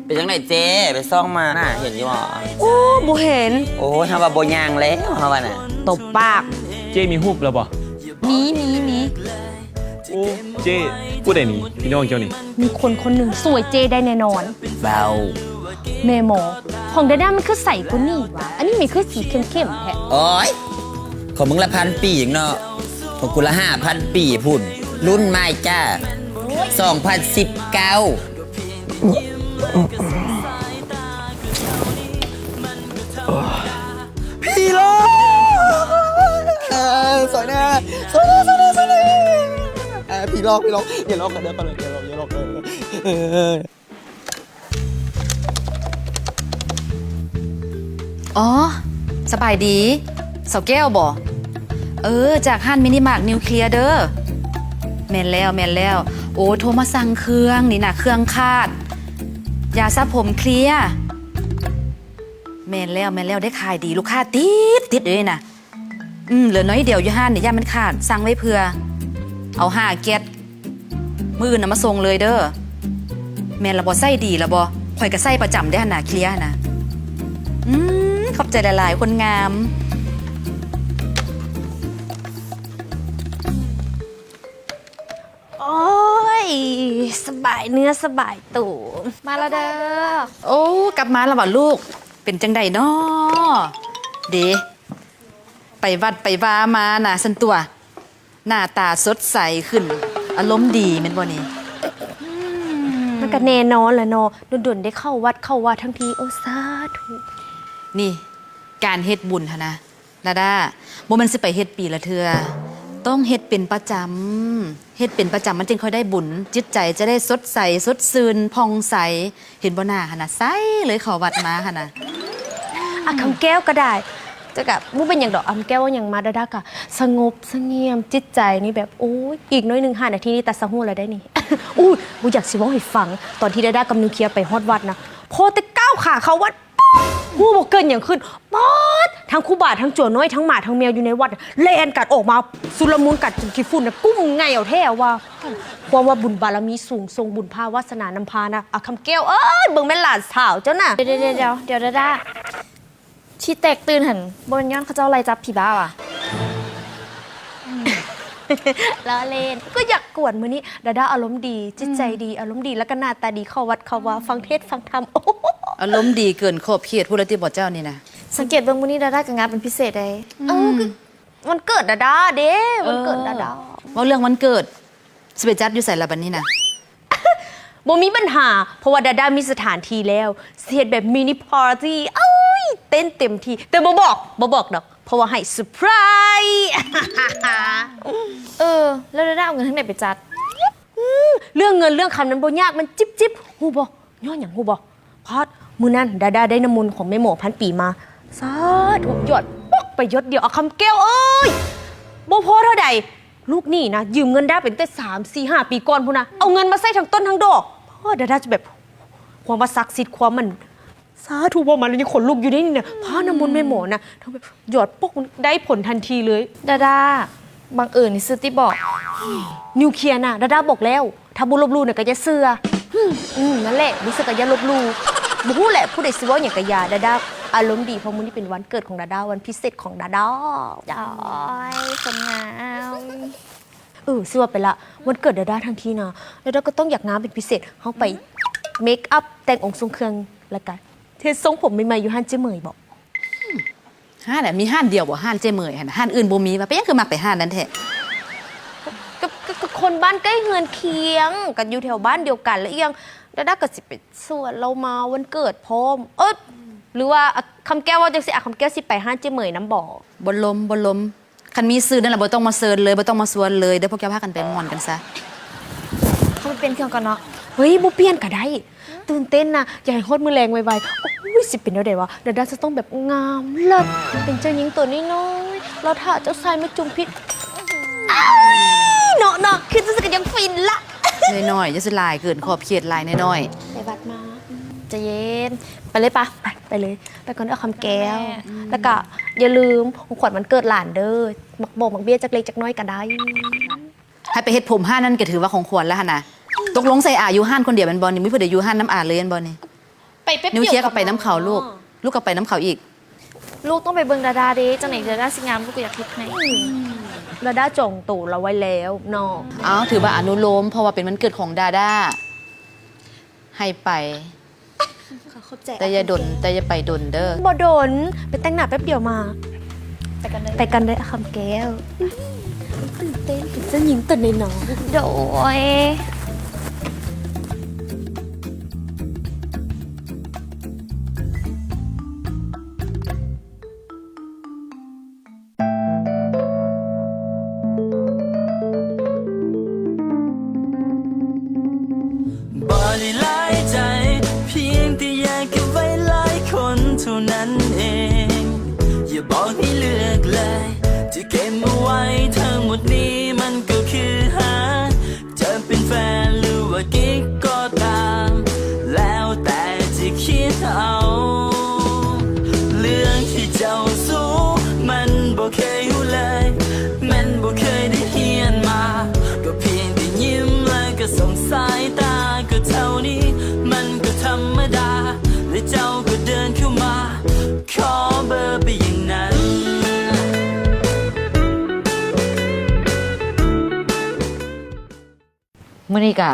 ເປັນຈັ່ງໃດເຈ້ ໄປສ່ອງມານະ ເຫັນຢູ່ບໍ່? ໂອ້ ບໍ່ເຫັນ. ໂອ້ຍ ເຮົາວ່າບໍ່ຍ່າງແລ້ວ ເຮົາວ່ານະ. ຕົບປາກ. ເຈ້ມີຮູບແລ້ວບໍ່? ມີ ມີ ມີ. ໂອ້ ເຈ້ ຜູ້ໃດນີ້ ພີ່ນ້ອງເຈົ້ານີ້? ມີຄົນຄົນໜຶ່ງຊ່ວຍເຈ້ໄດ້ແນ່ນອນ. ເບົາ ແມ່ໝໍ ຂອງດາດາມັນຄືໃສກວ່ານີ້ຫວາ? ອັນນີ້ມັນຄືສີເຂັ້ມໆແທ້. ໂອ້ຍ ຂອງມຶງລະພັນປີເອງເນາະ ຂອງກູລະຫ້າພັນປີພຸ້ນ ລຸ້ນໃໝ່ຈ້າ ສອງພັນສິບເກົ້າ. ຜີຫຼອກ ເອີ ຊ່ວຍແດ່ ຊ່ວຍແດ່ ຊ່ວຍແດ່ ຊ່ວຍແດ່ ເອີ ຜີຫຼອກ ຜີຫຼອກ ຢ່າຫຼອກກັນເດີ ຂໍຮ້ອງ ຢ່າຫຼອກ ຢ່າຫຼອກ ເອີ ເອີ. ອໍ ສະບາຍດີ ສາວແກ້ວບໍ? ເອີ ຈາກຮ້ານມິນິມາດນິວເຄລຍເດີ. ແມ່ນແລ້ວ ແມ່ນແລ້ວ. ໂອ້ ໂທມາສັ່ງເຄື່ອງນີ້ນະ ເຄື່ອງຂາດ ຢາສະຜົມເຄລຍ. ແມ່ນແລ້ວ ແມ່ນແລ້ວ ໄດ້ຂາຍດີ ລູກຄ້າຕິດໆ ເດ້ນະ. ອືມ ເຫຼືອໜ້ອຍດຽວຢູ່ຮ້ານນີ້ ຢ້ານມັນຂາດ ສັ່ງໄວ້ເພື່ອ ເອົາຫ້າແກັດ ມື້ອື່ນນຳມາສົ່ງເລີຍເດີ. ແມ່ນລະບໍ? ໃຊ້ດີລະບໍ? ຂ້ອຍກະໃຊ້ປະຈຳເດ້ຫັ້ນນະ ເຄລຍຫັ້ນນະ. ອືມ ຂອບໃຈຫຼາຍໆ ຄົນງາມ. ໂອ້ຍ ສະບາຍເນື້ອສະບາຍໂຕ. ມາລະເດີ. ໂອ້ ກັບມາລະຫວາລູກ? ເປັນຈັ່ງໃດນໍ? ເດ ໄປວັດໄປວາມານະຊັ້ນຕົວະ ໜ້າຕາສົດໃສຂຶ້ນ ອາລົມດີແມ່ນບໍ່ນີ້? ອືມ ມັນກະແນ່ນອນລະເນາະ ດົນໆ ໄດ້ເຂົ້າວັດເຂົ້າວາທັງທີ. ໂອ້ ສາທຸ. ນີ້ ການເຮັດບຸນຫັ້ນນະ ດາດາ ບໍ່ແມ່ນຊິໄປເຮັດປີລະເທື່ອ ຕ້ອງເຮັດເປັນປະຈຳ. ເຮັດເປັນປະຈຳມັນຈຶ່ງຄ່ອຍໄດ້ບຸນ ຈິດໃຈຈະໄດ້ສົດໃສ ສົດຊື່ນ ຜ່ອງໃສ. ເຫັນບໍ່ ໜ້າຫັ້ນນະ ໃສເລີຍ ເຂົ້າວັດມາຫັ້ນນະ. ອາຄຳແກ້ວກະໄດ້ ແຕ່ກະບໍ່ເປັນຫຍັງດອກ. ອາຄຳແກ້ວເວົ້າຫຍັງມາ ດາດາກະສະຫງົບສະຫງຽມ ຈິດໃຈນີ້ແບບ ໂອ້ຍ ອີກໜ້ອຍໜຶ່ງ ຫ້ານາທີນີ້ ຕາສະຫູລະໄດ໋ນີ້. ອຸ້ຍ ບໍ່ຢາກຊິເວົ້າໃຫ້ຟັງ ຕອນທີ່ດາດາກັບນິວເຄລຍໄປຮອດວັດນະ ພໍແຕ່ກ້າວຂາເຂົ້າວັດ ຮູ້ບໍ່ເກີດຫຍັງຂຶ້ນ ປາດ ທັງຄູບາ ທັງຈົວນ້ອຍ ທັງໝາ ທັງແມວຢູ່ໃນວັດ ແລ່ນກັນອອກມາ ຊຸລະມຸນກັນຈົນຂີ້ຝຸ່ນນະ ກຸ້ມໄງ່ເອົາແທ້ວ່າ. ຄວາມວ່າບຸນບາລະມີສູງ ສົ່ງບຸນພາວາສະໜານຳພານະ ອາຄຳແກ້ວເອີຍ ເບິ່ງແມ່ນຫຼານສາວເຈົ້ານະ. ດຽວ ດຽວ ດຽວ ດຽວ ດາດາ ທີ່ແຕກຕື່ນຫັ້ນ ບໍ່ແມ່ນຍ້ອນເຂົາເຈົ້າໄລ່ຈັບຜີບ້າຫວາ? ລໍ້ເລ່ນ ກະຢາກກວນ. ມື້ນີ້ດາດາອາລົມດີ ຈິດໃຈດີ ອາລົມດີ ລະກະໜ້າຕາດີ ເຂົ້າວັດເຂົ້າວາ ຟັງເທດຟັງທຳ. ອາລົມດີເກີນຂອບເຂດພຸ້ນລະຕິ ບໍ່ເຈົ້ານີ້ນະ. ສັງເກດເບິ່ງມື້ນີ້ດາດາກະງາມເປັນພິເສດເດ້. ເອີ ກະວັນເກີດດາດາເດ້ ວັນເກີດດາດາ. ເວົ້າເລື່ອງວັນເກີດ ຊິໄປຈັດຢູ່ໃສລະບັດນີ້ນະ? ບໍ່ມີບັນຫາ ເພາະວ່າດາດາມີສະຖານທີ່ແລ້ວ ຊິເຮັດແບບມິນິປາຕີ້ ໂອ້ຍ ເຕັ້ນເຕັມທີ່ ແຕ່ບໍ່ບອກ ບໍ່ບອກດອກ ເພາະວ່າໃຫ້ເຊີໄພຣ. ເອີ ແລ້ວດາດາເອົາເງິນທາງໃດໄປຈັດ? ອືມ ເລື່ອງເງິນເລື່ອງຄຳນັ້ນບໍ່ຍາກ ມັນຈິບໆ ຮູ້ບໍ່? ຍ້ອນຫຍັງຮູ້ບໍ່? ພາດ ມື້ນັ້ນດາດາໄດ້ນ້ຳມົນຂອງແມ່ໝໍພັນປີມາ ສາທຸ ຢອດປອກໄປຢົດດຽວ ອາຄຳແກ້ວເອີຍ ບໍ່ພໍເທົ່າໃດ ລູກໜີ້ນະ ຢືມເງິນດາໄປຕັ້ງແຕ່ສາມ ສີ່ ຫ້າປີກ່ອນພຸ້ນນະ ເອົາເງິນມາໃຊ້ທັງຕົ້ນທັງດອກ. ໂອ້ ດາດາຈະແບບ ຄວາມວ່າສັກສິດ ຄວາມມັນ ສາທຸ ເວົ້າມາແລ້ວຍັງຂົນລຸກຢູ່ເດ້ນີ້ນະ. ພາດ ນ້ຳມົນແມ່ໝໍນະ ທັງແບບຢອດປົກ ໄດ້ຜົນທັນທີເລີຍ. ດາດາ ບັງເອີນນີ້ຊື່ຕິບໍ? ນິວເຄລຍນະ ດາດາບອກແລ້ວ ຖ້າບໍ່ລົບຫຼູ່ນະກະຢ່າເຊື່ອ. ອືມ ນັ້ນແຫຼະ ບໍ່ເຊື່ອກະຢ່າລົບຫຼູ່. ບໍ່ຮູ້ແຫຼະ ຜູ້ໃດຊິເວົ້າຫຍັງກະຢ່າ ດາດາອາລົມດີ ເພາະມື້ນີ້ເປັນວັນເກີດຂອງດາດາ ວັນພິເສດຂອງດາດາ. ໂອ້ຍ ຄົນງາມ. ເອີ ຊິວ່າໄປລະ ວັນເກີດດາດາທັງທີນະ ດາດາກະຕ້ອງຢາກງາມເປັນພິເສດ ເຮົາໄປເມກອັບ ແຕ່ງອົງຊົງເຄື່ອງ ລະກະເຮັດຊົງຜົມໃໝ່ໆ ຢູ່ຮ້ານເຈ້ເໝີຍບໍ? ຮ້ານ ມີຮ້ານດຽວບໍ ຮ້ານເຈ້ເໝີຍຫັ້ນນະ ຮ້ານອື່ນບໍ່ມີຫວາ? ເປັນຫຍັງຄືມັກໄປຮ້ານນັ້ນແທ້? ກະ ກະ ກະຄົນບ້ານໃກ້ເຮືອນຄຽງ ກະຢູ່ແຖວບ້ານດຽວກັນ ລະອີກຢ່າງ ດາດາກະຊິໄປຊວນລາວມາວັນເກີດພ້ອມ. ເອີ ຫຼືວ່າ ອາ ຄຳແກ້ວເວົ້າຈັ່ງຊີ້ ອາ ຄຳແກ້ວຊິໄປຮ້ານເຈ້ເໝີຍນຳບໍ? ບໍ່ລົມ ບໍ່ລົມ. ຄັນມີຊື່ນັ້ນລະ ບໍ່ຕ້ອງມາເຊີນເລີຍ ບໍ່ຕ້ອງມາຊວນເລີຍເດີ ພວກເຈົ້າພາກັນໄປມ່ວນກັນຊະ. ເຮົາໄປປ່ຽນເຄື່ອງກ່ອນເນາະ. ເຮີ້ຍ ບໍ່ປ່ຽນກະໄດ້ ຕື່ນເຕັ້ນນະ ຢາກໃຫ້ຮອດມື້ແລງໄວໆ. ໂອ້ຍ ຊິເປັນແນວໃດຫວາ? ດາດາຈະຕ້ອງແບບງາມເລີດ ເປັນເຈົ້າຍິງໂຕນ້ອຍໆ ລໍຖ້າເຈົ້າຊາຍມາຈູມພິດ. ອ້າຍ ເນາະ ເນາະ ຄິດຈັ່ງຊີ້ກະຍັງຟິນລະ. ນ້ອຍໆ ຢ່າຊິຫຼາຍເກີນຂອບເຂດ ຫຼາຍນ້ອຍໆ. ໄປວັດມາ. ໃຈເຢັນ ໄປເລີຍປະ. ໄປ ໄປເລີຍ ໄປກ່ອນເດີຄຳແກ້ວ. ແມ່ ລະກະຢ່າລືມຂອງຂວັນວັນເກີດຫຼານເດີ ໝາກບົກໝາກເບ້ຍຈັກເລັກຈັກນ້ອຍກະໄດ້. ໃຫ້ໄປເຮັດຜົມຮ້ານນັ້ນກະຖືວ່າຂອງຂວັນລະຫັ້ນນະ. ຕົກລົງໃສ່ອາຢູ່ຮ້ານຄົນດຽວແມ່ນບໍ່ນີ້? ບໍ່ມີຜູ້ໃດຢູ່ຮ້ານນຳອາເລີຍແມ່ນບໍ່ນີ້? ໄປແປັບດຽວ ນິວເຊຍກໍໄປນຳເຂົາລູກ ລູກກໍໄປນຳເຂົາອີກ. ລູກຕ້ອງໄປເບິ່ງດາດາເດ້ ຈັ່ງໃດດາດາຊິງາມ ລູກກໍຢາກເຮັດໃຫ້. ດາດາຈອງໂຕລາວໄວ້ແລ້ວເນາະ. ອ້າວ ຖືວ່າອະນຸໂລມ ເພາະວ່າເປັນວັນເກີດຂອງດາດາ ໃຫ້ໄປ. ຂອບໃຈ ແຕ່ຢ່າດົນ ແຕ່ຢ່າໄປດົນເດີ. ບໍ່ດົນ ໄປແຕ່ງໜ້າແປັບດຽວມາ. ໄປກັນເດີ ໄປກັນເດີຄຳແກ້ວ. ຕື່ນເຕັ້ນ ເປັນເຈົ້າຍິງແຕ່ນ້ອຍໆ. ໂດຍ. ບໍ່ໄດ້ຫຼາຍໃຈ ພຽງແຕ່ຢາກເກັບໄວ້ຫຼາຍຄົນເທົ່ານັ້ນເອງ. ຢ່າບອກໃຫ້ເລືອກເລີຍ ຈະເກັບເອົາໄວ້ທັງໝົດນີ້ ມັນກໍຄືຫາ ຈະເປັນແຟນຫຼືວ່າກິກກໍຕາມ ແລ້ວແຕ່ຈະຄິດເອົາ. ເລື່ອງທີ່ເຈົ້າຮູ້ ມັນບໍ່ເຄີຍຮູ້ເລີຍ ແມ່ນບໍ່ເຄີຍໄດ້ຮຽນມາ ກໍພຽງແຕ່ຍິ້ມແລ້ວກໍສົ່ງສາຍຕາ ກໍເທົ່ານີ້ ມັນກໍທຳມະດາ ແລະເຈົ້າກໍເດີນເຂົ້າມາ ຂໍເບີໄປຢ່າງນັ້ນ. ມື້ນີ້ກະ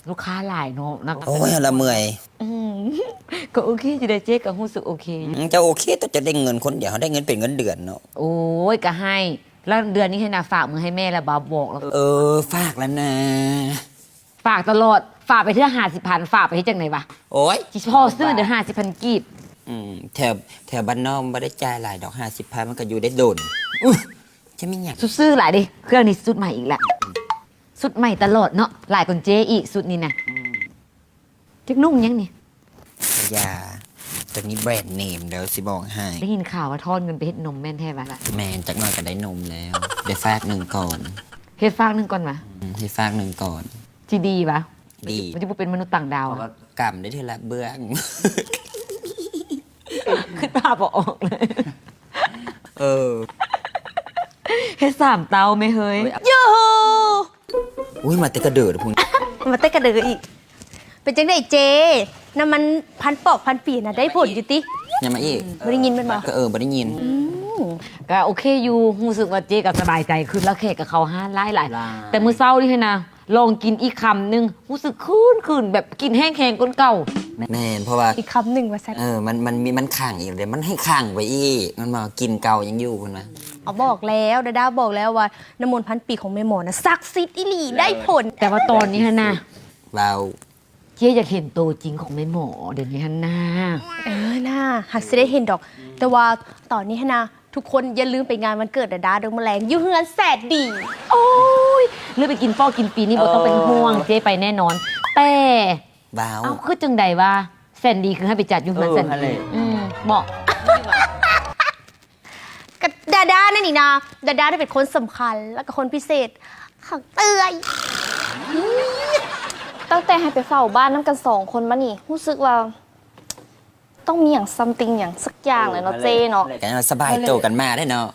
ລູກຄ້າຫຼາຍເນາະ ນັກ ໂອ້ຍ ລະເມື່ອຍ. ອືມ ກໍໂອເຄຢູ່ເດ້ ເຈ້ກໍຮູ້ສຶກໂອເຄຢູ່. ອືມ ເຈົ້າໂອເຄ ເຈົ້າໄດ້ເງິນຄົນດຽວ ເຮົາໄດ້ເງິນເປັນເງິນເດືອນເນາະ. ໂອ້ຍ ກໍໃຫ້ ລະເດືອນນີ້ຫັ້ນນະ ຝາກເງິນໃຫ້ແມ່ລະບໍ່ບອກລະ. ເອີ ຝາກລະນະ. ຝາກຕະຫຼອດ ຝາກໄປເທື່ອຫ້າສິບພັນ ຝາກໄປເຮັດຈັ່ງໃດວະ? ໂອ້ຍ ຊິພໍຊື້ເດີ ຫ້າສິບພັນກີບ. ອືມ ແຖວ ແຖວບ້ານນອກບໍ່ໄດ້ຈ່າຍຫຼາຍດອກ ຫ້າສິບພັນມັນກໍຢູ່ໄດ້ດົນ. ອຸ້ຍ ຈະມີຫຍັງ ຊຸດຊື້ຫຼາຍເດ້ ເຄື່ອງນີ້ຊຸດໃໝ່ອີກລະ ຊຸດໃໝ່ຕະຫຼອດເນາະ ຫຼາຍກວ່າເຈ້ອີກຊຸດນີ້ນະ. ອືມ ຈັກນຸ່ງຫຍັງນີ້? ຢາ ໂຕນີ້ແບຣນເນມເດີ ຊິບອກໃຫ້. ໄດ້ຍິນຂ່າວວ່າທອນເງິນໄປເຮັດນົມແມ່ນແທ້ວະ? ແມ່ນ ຈັກໜ້ອຍກໍໄດ້ນົມແລ້ວ ໄດ້ຟາກໜຶ່ງກ່ອນ. ເຮັດຟາກໜຶ່ງກ່ອນວະ? ອືມ ເຮັດຟາກໜຶ່ງກ່ອນ. ຊິດີວະ? ດີ. ມັນຊິບໍ່ເປັນມະນຸດຕ່າງດາວ ເພາະວ່າກຳໄດ້ເທື່ອລະເບື້ອງ. ຄິດພາບບໍ່ອອກເລີຍ. ເອີ ເຮັດສາມເຕົາແມ່ເຮີ້ຍ. ໂອ້ຍ ໂຍໂຮ ອຸ້ຍ ມາແຕ່ກະເດີພຸ້ນ ມາແຕ່ກະເດີອີກ. ເປັນຈັ່ງໃດເຈ້ ນ້ຳມັນພັນປອກພັນປີນະ ໄດ້ຜົນຢູ່ຕິ? ຍັງມາອີກ. ອືມ ບໍ່ໄດ້ຍິນແມ່ນບໍ່? ກໍເອີ ບໍ່ໄດ້ຍິນ. ອືມ ກໍໂອເຄຢູ່ ຮູ້ສຶກວ່າເຈ້ກໍສະບາຍໃຈຂຶ້ນ ແລ້ວແຂກກໍເຂົ້າຮ້ານຫຼາຍໆ. ຫຼາຍ. ແຕ່ມື້ເຊົ້ານີ້ຫັ້ນນະ ລອງກິນອີກຄຳໜຶ່ງ ຮູ້ສຶກຄືນໆ ແບບກິນແຮງໆກວ່າເກົ່າ. ແມ່ນ ເພາະວ່າ ອີກຄຳໜຶ່ງວ່າຊັ້ນ. ເອີ ມັນ ມັນມີ ມັນຂັງອີກເດ້ ມັນໃຫ້ຂັງໄປອີກ ມັນວ່າກິນເກົ່າຍັງຢູ່ພຸ້ນນະ. ເອົາ ບອກແລ້ວ ດາດາບອກແລ້ວວ່າ ນ້ຳມົນພັນປີຂອງແມ່ໝໍນະ ສັກສິດອີ່ຫຼີ ໄດ້ຜົນ. ແຕ່ວ່າຕອນນີ້ຫັ້ນນະ ວ້າວ ເຈ້ຢາກເຫັນໂຕຈິງຂອງແມ່ໝໍດຽວນີ້ຫັ້ນນາ. ເອີນາ ຫາກຊິໄດ້ເຫັນດອກ ແຕ່ວ່າຕອນນີ້ຫັ້ນນາ ທຸກຄົນຢ່າລືມໄປງານວັນເກີດດາດາເດີມື້ແລງ ຢູ່ເຮືອນແສນດີ. ໂອ້ຍ ຫຼືໄປກິນຟອກກິນຟີນີ້ ເອີ ບໍ່ຕ້ອງເປັນຫ່ວງ ເຈ້ໄປແນ່ນອນ. ແຕ່ ວ້າວ ເອົ້າ ຄືຈັ່ງໃດວ່າແສນດີຄືໃຫ້ໄປຈັດຢູ່ເຮືອນແສນດີ? ເອີ ຫັ້ນແຫຼະ. ອືມ ເບາະ ກະດາດານັ້ນນີ້ນາ ດາດາໄດ້ເປັນຄົນສຳຄັນ ແລ້ວກໍຄົນພິເສດຂອງເອື້ອຍ. ຕັ້ງແຕ່ໃຫ້ໄປເຝົ້າບ້ານນຳກັນສອງຄົນມານີ້ ຮູ້ສຶກວ່າ ຕ້ອງມີຫຍັງ something ຫຍັງສັກຢ່າງແຫຼະເນາະ ເອີ ເຈ້ເນາະ. ກໍສະບາຍໂຕກັນມາເດ້ເນາະ.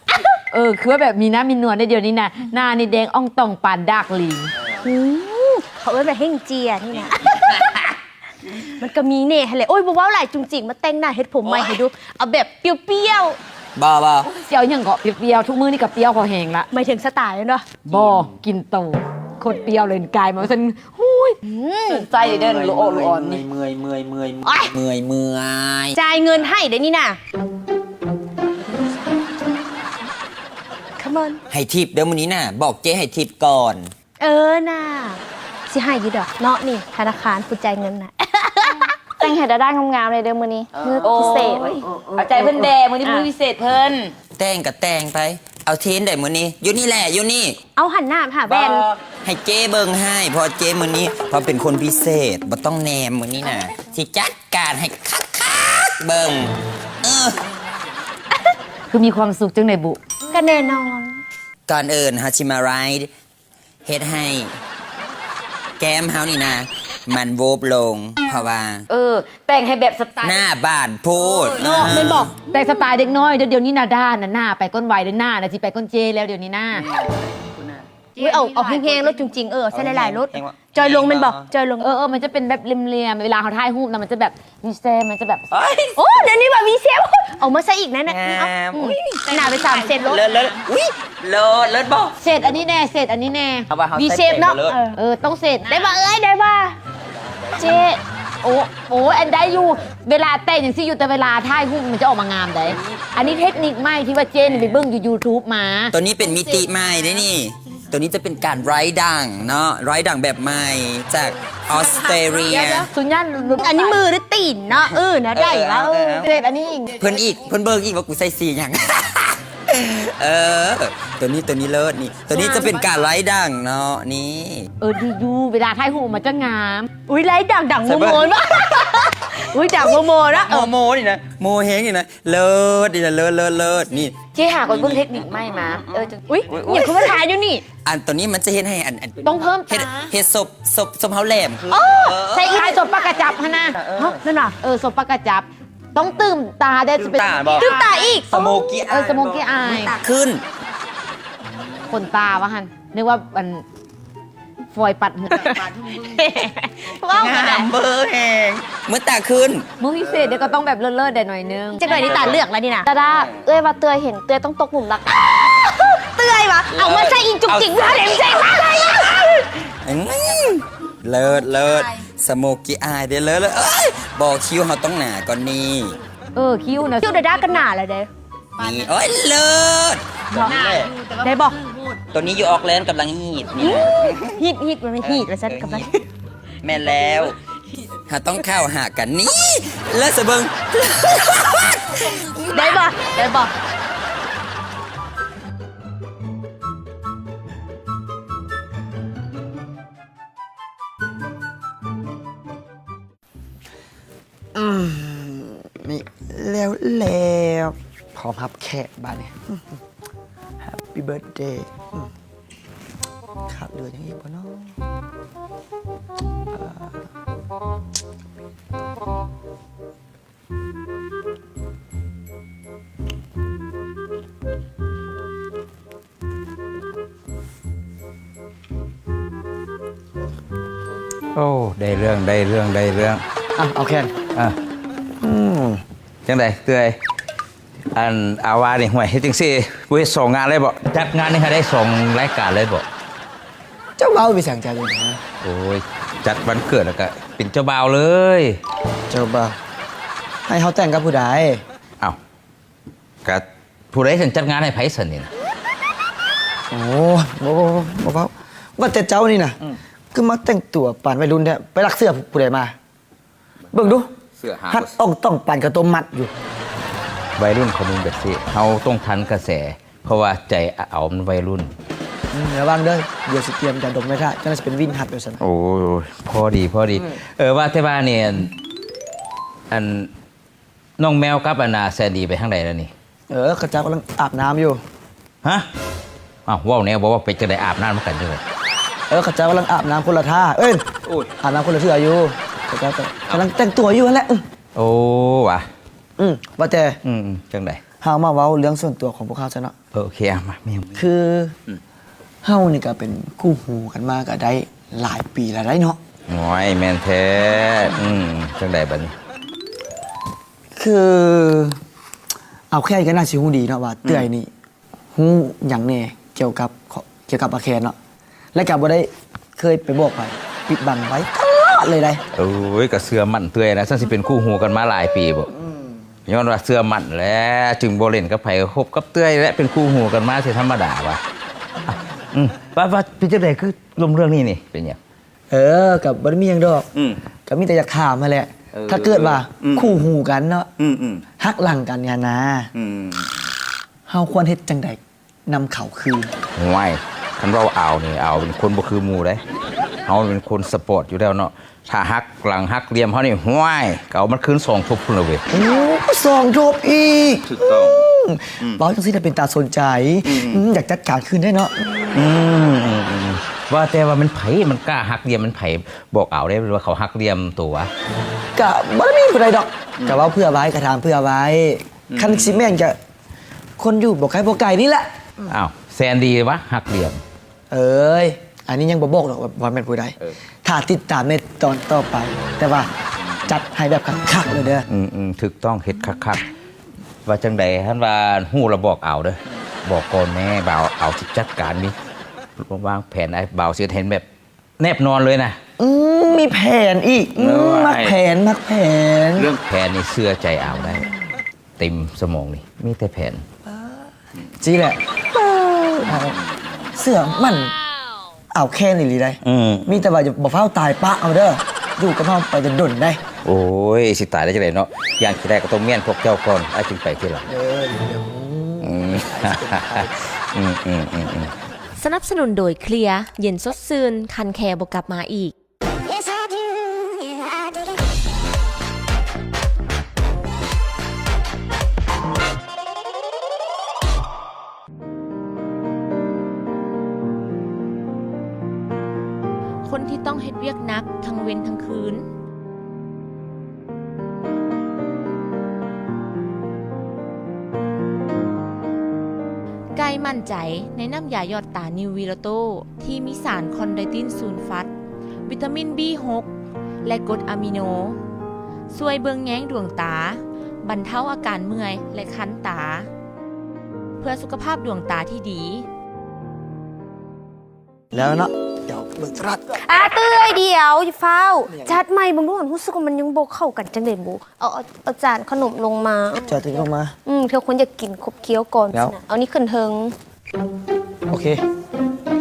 ເອີ ຄືວ່າແບບມີໜ້າມີນວນໄດ້ດຽວນີ້ນະ ໜ້ານີ້ແດງອ່ອງຕ່ອງປານດາກລີ. ອືມ ເຂົາເອີ້ນວ່າເຮັງເຈຍນີ້ນະ. ມັນກໍມີແດ່ຫັ້ນແຫຼະ. ໂອ້ຍ ບໍ່ເວົ້າຫຼາຍ ຈຸງຈິງ ມາແຕ່ງໜ້າເຮັດຜົມໃໝ່ໃຫ້ດູ. ໂອ້ຍ ເອົາແບບປ່ຽວໆ. ບໍ່ ບໍ່ ຊິເອົາຫຍັງເກາະ ປ່ຽວໆ ທຸກມື້ນີ້ກໍປ່ຽວພໍແຮງລະ. ໝາຍເຖິງສະຕາຍແມ່ນບໍ່? ບໍ່ ກິນໂຕ ໂຄດປ່ຽວເລີຍ ກາຍມາວ່າຊັ້ນ. ຫູຍ ອືມ ສົນໃຈເດີ ລູກອ່ອນ ລູກອ່ອນນີ້. ເມື່ອຍ ເມື່ອຍ ເມື່ອຍ ເມື່ອຍ ເມື່ອຍ ເມື່ອຍ. ຈ່າຍເງິນໃຫ້ເດ້ນີ້ນະ. Come on ໃຫ້ທິບເດີມື້ນີ້ນະ ບອກເຈ້ໃຫ້ທິບກ່ອນ. ເອີນາ ຊິໃຫ້ຢູ່ດອກເນາະ ນີ້ທະນາຄານຜູ້ຈ່າຍເງິນນະ. ແຕ່ງໃຫ້ດາດາງາມໆເລີຍເດີມື້ນີ້ ເອີ ມື້ພິເສດ. ໂອ້ຍ ເອົາໃຈເພິ່ນແດ່ ມື້ນີ້ມື້ພິເສດເພິ່ນ. ແຕ່ງກໍແຕ່ງໄປ ເອົາເທນໃດມື້ນີ້ ຢູ່ນີ້ແຫຼະ ຢູ່ນີ້. ເອົາ ຫັນໜ້າຫາແວ່ນ. ບໍ່ ໃຫ້ເຈ້ເບິ່ງໃຫ້ ເພາະເຈ້ມື້ນີ້ ເພາະເປັນຄົນພິເສດ ບໍ່ຕ້ອງແນມມື້ນີ້ນະ ຊິຈັດການໃຫ້ຄັກໆເບິ່ງ. ເອີ ຄືມີຄວາມສຸກຈັ່ງໃດບຸ? ກໍແນ່ນອນ. ກ່ອນອື່ນເຮົາຊິມາໄລ ເຮັດໃຫ້ແກ້ມເຮົານີ້ນະ ມັນໂວບລົງ ເພາະວ່າ ເອີ ແຕ່ງໃຫ້ແບບສະໄຕ ໜ້າບານໂພດ ເອີ ເນາະ ເອີ ແມ່ນບໍ່? ແຕ່ງສະໄຕເດັກນ້ອຍ ດຽວນີ້ນະ ດານະ ໜ້າໄປກ່ອນໄວເດີ ໜ້ານະ ຊິໄປກ່ອນເຈ້ແລ້ວ ດຽວນີ້ນະ. ອຸ້ຍ ເອົາ ເອົາແຮງໆໂລດ ຈຸງຈິງ ເອີ ເອົາໃສ່ຫຼາຍໆໂລດ ແຮງໆ ຈ່ອຍລົງແມ່ນບໍ່? ຈ່ອຍລົງ ເອີ ເອີ ມັນຈະເປັນແບບຫຼ່ຽມໆ ເວລາເຮົາຖ່າຍຮູບນະ ມັນຈະແບບມີແຊມ ມັນຈະແບບ ໂອ້ຍ ໂອ້ ດຽວນີ້ວ່າມີແຊມ ເອົາມາໃສ່ອີກແນ່ ງາມ ອຸ້ຍ ໜາໄປສາມເຊັນໂລດ ເລີດ ເລີດ ອຸ້ຍ ເລີດ ເລີດບໍ່? ເຊັດອັນນີ້ແນ່ ເຊັດອັນນີ້ແນ່ ເອົາວ່າເຮົາ ມີແຊມເນາະ ເອີ ເອີ ຕ້ອງເຊັດ ໄດ້ບໍ່ເອີຍ ໄດ້ບໍ່? ເຈ້ ໂອ້ ໂອ້ ອັນໄດ້ຢູ່ ເວລາແຕ່ງຈັ່ງຊີ້ຢູ່ ແຕ່ເວລາຖ່າຍຮູບມັນຈະອອກມາງາມໃດ໋ ອັນນີ້ເທັກນິກໃໝ່ທີ່ວ່າເຈ້ນີ້ໄປເບິ່ງຢູ່ຢູທູບມາ ຕົວນີ້ເປັນມິຕິໃໝ່ເດ້ນີ້ ຕົວນີ້ຈະເປັນການໄຣດັງເນາະ ໄຣດັງແບບໃໝ່ຈາກອອສເຕຣເລັຍ ສຸນຍາ ອັນນີ້ມືຫຼືຕີນເນາະ ເອີ ແນວໃດວະ ເອີ ເອີ ເອີ ເອີ ເສບອັນນີ້ອີກ ເພິ່ນອີກ ເພິ່ນເບິ່ງອີກວ່າກູໃສ່ສີຫຍັງ ເອີ ຕົວນີ້ ຕົວນີ້ເລີດນີ້ ຕົວນີ້ຈະເປັນການໄຣດັງເນາະ ນີ້ ເອີ ດີຢູ່ ເວລາຖ່າຍຮູບອອກມາຈະງາມ ອຸ້ຍ ໄຣດັງ ດັງໂມໂມ ອຸ້ຍ ດັງໂມໂມນະ ໂມໂມນີ້ນະ ໂມແຮງນີ້ນະ ເລີດນີ້ນະ ເລີດ ເລີດ ເລີດ ນີ້ ເຈ້ຫາກ່ອນເບິ່ງເທັກນິກໃໝ່ມາ ເອີ ອຸ້ຍ ຫຍັງຄືມາຖ່າຍຢູ່ນີ້ ອັນຕົວນີ້ມັນຈະເຮັດໃຫ້ອັນ ອັນ ຕ້ອງເພີ່ມຕາ ເຮັດ ເຮັດສົບ ສົບ ສົບເຮົາແຫຼມຂຶ້ນ ໂອ້ ເອີ ໃສ່ອີກ ຄ້າຍສົບປາກກະຈັບຫັ້ນນະ ຮະ ນັ້ນນະ ເອີ ສົບປາກກະຈັບ ຕ້ອງຕື່ມຕາເດ້ ຕື່ມຕາບໍ່? ຕື່ມຕາອີກ ສະໂມກີ້ອາຍ ເອີ ສະໂມກີ້ອາຍ ຂຶ້ນ ຂົນຕາວ່າຫັ້ນ ນຶກວ່າອັນ ຟອຍປັດເຫື່ອ ເວົ້າ ງາມເບີແຮງ ເມື່ອຕາຂຶ້ນ ມື້ພິເສດເດ້ ກໍຕ້ອງແບບເລີດໆໄດ້ໜ້ອຍໜຶ່ງ ຈັກໜ້ອຍນີ້ຕາເລືອກແລ້ວນີ້ນະ ດາດາ ເອື້ອຍວ່າເອື້ອຍເຫັນເອື້ອຍຕ້ອງຕົກຫລຸມລັກ ເອື້ອຍວ່າ ເອົາມາໃສ່ອີກຈຸກຈິກ ເອີ ເລີດ ເລີດ ສະໂມກີ້ອາຍເດ້ ເລີດ ເລີດ ເອີຍ ບໍ່ ຄິ້ວເຮົາຕ້ອງໜາກ່ອນນີ້ ເອີ ຄິ້ວນະ ຄິ້ວດາດາກໍໜາແລ້ວເດ້ ນີ້ ໂອ້ຍ ເລີດ ໄດ້ບໍ່? ຕົວນີ້ຢູ່ອອກແລນກຳລັງຮີດນີ້ ຮີດ ຮີດ ມັນຮີດວ່າຊັ້ນ ເອີ ກຳລັງ ແມ່ນແລ້ວ ເຮົາຕ້ອງເຂົ້າຫາກັນນີ້ ເລີດຊະເບິ່ງ ໄດ້ບໍ່? ໄດ້ບໍ່? ອືມ ນີ້ ແລ້ວ ແລ້ວ ພ້ອມຮັບແຂກບາດນີ້ Happy birthday ອືມ ຂາດເຫຼືອຫຍັງອີກບໍ່ເນາະ ໂອ້ ໄດ້ເລື່ອງ ໄດ້ເລື່ອງ ໄດ້ເລື່ອງ ອ່ະ ເອົາແຂນ ອ່ະ ອືມ ຈັ່ງໃດເອື້ອຍ? ອັນ ອາວານີ້ ຫ້ວຍ ເຮັດຈັ່ງຊີ້ ບໍ່ເຮັດສອງງານເລີຍບໍ? ຈັດງານນີ້ໃຫ້ໄດ້ສອງລາຍການເລີຍບໍ? ເຈົ້າເວົ້າໄປສັງຈັກ ໂອ້ຍ ຈັດວັນເກີດແລ້ວກະເປັນເຈົ້າບ່າວເລີຍ ເຈົ້າບ່າວ ໃຫ້ເຮົາແຕ່ງກັບຜູ້ໃດ? ເອົ້າ ກະຜູ້ໃດຊັ້ນ ຈັດງານໃຫ້ໃຜຊັ້ນນີ້ນະ? ໂອ້ ບໍ່ ບໍ່ ບໍ່ເວົ້າ ວ່າແຕ່ເຈົ້ານີ້ນະ ອືມ ຄືມາແຕ່ງຕົວປານໄວລຸ້ນແທ້ ໄປລັກເສື້ອຜູ້ໃດມາ? ເບິ່ງດູ ເສື້ອຫາ ຮັດອ່ອງຕ່ອງປານເຂົ້າຕົ້ມມັດຢູ່ ໄວລຸ້ນເຂົານຸ່ງແບບຊີ້ ເຮົາຕ້ອງທັນກະແສ ເພາະວ່າໃຈອາວມັນໄວລຸ້ນ ອືມ ລະວັງເດີ ດຽວຊິຕຽມຢາດົມໄວ້ຖ້າ ຈັ່ງນັ້ນຊິເປັນວິນຮັດວ່າຊັ້ນ ໂອ້ຍ ພໍດີ ພໍດີ ອືມ ເອີ ວ່າແຕ່ວ່ານີ້ ອັນ ອັນ ນ້ອງແມວກັບອັນນ່າແຊນດີໄປທາງໃດແລ້ວນີ້? ເອີ ເຂົາເຈົ້າກຳລັງອາບນ້ຳຢູ່ ຮະ? ອ້າວ ເວົ້າແນວບໍ່ເວົ້າ ໄປຈັ່ງໃດອາບນ້ຳນຳກັນຈັ່ງໃດ? ເອີ ເຂົາເຈົ້າກຳລັງອາບນ້ຳຄົນລະທ່າ ເອີຍ ອາບນ້ຳຄົນລະເທື່ອຢູ່ ເຂົາເຈົ້າກຳລັງແຕ່ງຕົວຢູ່ຫັ້ນແຫຼະ ໂອ້ ຫວາ ອືມ ວ່າແຕ່ ອືມ ຈັ່ງໃດ? ເຮົາມາເວົ້າເລື່ອງສ່ວນຕົວຂອງພວກເຮົາຊະເນາະ ເອີ ໂອເຄ ມາ ມີຫຍັງ? ຄື ເຮົານີ້ກະເປັນຄູ່ຮູ້ກັນມາກະໄດ້ຫຼາຍປີແລ້ວໃດ໋ເນາະ ໂອ້ຍ ແມ່ນແທ້ ອືມ ຈັ່ງໃດບາດນີ້? ຄື ອາວ ແຄນກະໜ້າຊິຮູ້ດີເນາະວ່າ ອືມ ເອື້ອຍນີ້ ຮູ້ຫຍັງແດ່ກ່ຽວກັບ ກ່ຽວກັບອາແຄນເນາະ ແລະກະບໍ່ໄດ້ເຄີຍໄປບອກໃຜ ປິດບັງໄວ້ຕະຫຼອດເລີຍໃດ໋ ໂອ້ຍ ກະເຊື່ອໝັ້ນເອື້ອຍນະ ຊັ້ນຊິເປັນຄູ່ຮູ້ກັນມາຫຼາຍປີບໍ? ອືມ ຍ້ອນວ່າເຊື່ອໝັ້ນແຫຼະ ຈຶ່ງບໍ່ຫຼິ້ນກັບໃຜ ຄົບກັບເອື້ອຍ ແລະເປັນຄູ່ຮູ້ກັນມາຊິທຳມະດາຫວາ ອືມ ວ່າ ວ່າເປັນຈັ່ງໃດ ຄືລົມເລື່ອງນີ້ນີ້ ເປັນຫຍັງ? ເອີ ກະບໍ່ໄດ້ມີຫຍັງດອກ ອືມ ກະມີແຕ່ຢາກຖາມຫັ້ນແຫຼະ ເອີ ຖ້າເກີດວ່າ ອືມ ຄູ່ຮູ້ກັນເນາະ ອືມໆ ຫັກຫຼັງກັນຫັ້ນນະ ອືມ ເຮົາຄວນເຮັດຈັ່ງໃດນຳເຂົາຄືນ? ໂອ້ຍ ຄັນເວົ້າອາວນີ້ ອາວເປັນຄົນບໍ່ຄືໝູ່ເດ້ ເຮົາເປັນຄົນສະປອດຢູ່ແລ້ວເນາະ ຖ້າຫັກຫຼັງຫັກຫຼ່ຽມເຮົານີ້ ໂອ້ຍ ກະເອົາມັນຄືນສອງທົບພຸ້ນລະເວີຍ ໂອ້ ສອງທົບອີກ ຖືກຕ້ອງ ອືມ ອືມ ເວົ້າຈັ່ງຊີ້ລະເປັນຕາສົນໃຈ ອືມ ອືມ ຢາກຈັດການຄືນໄດ້ເນາະ ອືມ ອືມ ອືມ ວ່າແຕ່ວ່າແມ່ນໃຜ ມັນກ້າຫັກຫຼ່ຽມ ແມ່ນໃຜ? ບອກອາວເດ້ ວ່າເຂົາຫັກຫຼ່ຽມໂຕຫວາ? ກະບໍ່ໄດ້ມີຜູ້ໃດດອກ ອືມ ກະເວົ້າເຜື່ອໄວ້ ກະຖາມເຜື່ອໄວ້ ອືມ ຄັນຊິແມ່ນກະຄົນຢູ່ບໍ່ໄກບໍ່ໄກນີ້ແຫຼະ ອືມ ອ້າວ ແຊນດີຫວາ ຫັກຫຼ່ຽມ ເອີຍ ອັນນີ້ຍັງບໍ່ບອກດອກວ່າ ວ່າແມ່ນຜູ້ໃດ. ເອີ ຖ້າຕິດຕາມໃນຕອນຕໍ່ໄປ, ແຕ່ວ່າຈັດໃຫ້ແບບຄັກໆເລີຍເດີ. ອືມໆ ຖືກຕ້ອງ ເຮັດຄັກໆ. ວ່າຈັ່ງໃດ ຄັນວ່າຮູ້ລະບອກອາວເດີ, ບອກກ່ອນແນ່. ບ່າວອາວຊິຈັດການນີ້ ວາງແຜນ ອ້າຍບ່າວຊິເຮັດໃຫ້ແບບ ແນບນອນເລີຍນະ. ອືມ ມີແຜນອີກ. ອືມ ໂອ້ຍ ມັກແຜນ ມັກແຜນ. ເລື່ອງແຜນນີ້ເຊື່ອໃຈອາວໄດ້ ເຕັມສະໝອງນີ້ມີແຕ່ແຜນ. ຊີ້ແຫຼະ ເຊື່ອໝັ້ນອາວແຄນອີ່ຫຼີໄດ໋. ອືມ ມີແຕ່ວ່າຢ່າ ບໍ່ຟ້າວຕາຍປະເອົາເດີ, ຢູ່ກັບເຮົາໄປດົນໆໄດ໋. ໂອ້ຍ ຊິຕາຍໄດ້ຈັ່ງໃດເນາະ, ຢ່າງຂີ້ໄດ້ກໍຕ້ອງມ້ຽນພວກເຈົ້າກ່ອນ ອ້າຍຈຶ່ງໄປທີຫຼັງ. ເອີ ດຽວ ອືມ ອືມໆໆໆ. ສະໜັບສະໜູນໂດຍ ເຄລຍ ເຢັນສົດຊື່ນ ຄັນແຄບໍ່ກັບມາອີກ. ຄົນທີ່ຕ້ອງເຮັດວຽກໜັກທັງເວັນທັງຄືນ. ໄກ່ໝັ້ນໃຈໃນນ້ຳຢາຢອດຕານິວວີໂລໂຕ ທີ່ມີສານຄອນໄດຕິນຊູນຟັດ, ວິຕາມິນບີຫົກ ແລະ ກົດອາມິໂນ ຊ່ວຍເບິ່ງແຍງດວງຕາ, ບັນເທົາອາການເມື່ອຍ ແລະ ຄັນຕາ ເພື່ອສຸຂະພາບດວງຕາທີ່ດີ. ແລ້ວເນາະ ດຽວເບິ່ງໂທລະທັດກ່ອນ. ອາ ເອື້ອຍ ດຽວ ຢ່າຟ້າວ ຈັດໃໝ່ເບິ່ງດູ. ຮູ້ສຶກວ່າມັນຍັງບໍ່ເຂົ້າກັນຈັ່ງໃດບໍ່? ເອົາ ເອົາ ເອົາຈານຂະໜົມລົງມາ. ຈານຕົວນີ້ລົງມາ. ອືມ ເທື່ອຄົນຢາກກິນຄົບຄ້ຽວກ່ອນ. ແລ້ວ ເອົານີ້ຂຶ້ນເທິງ. ໂອເຄ.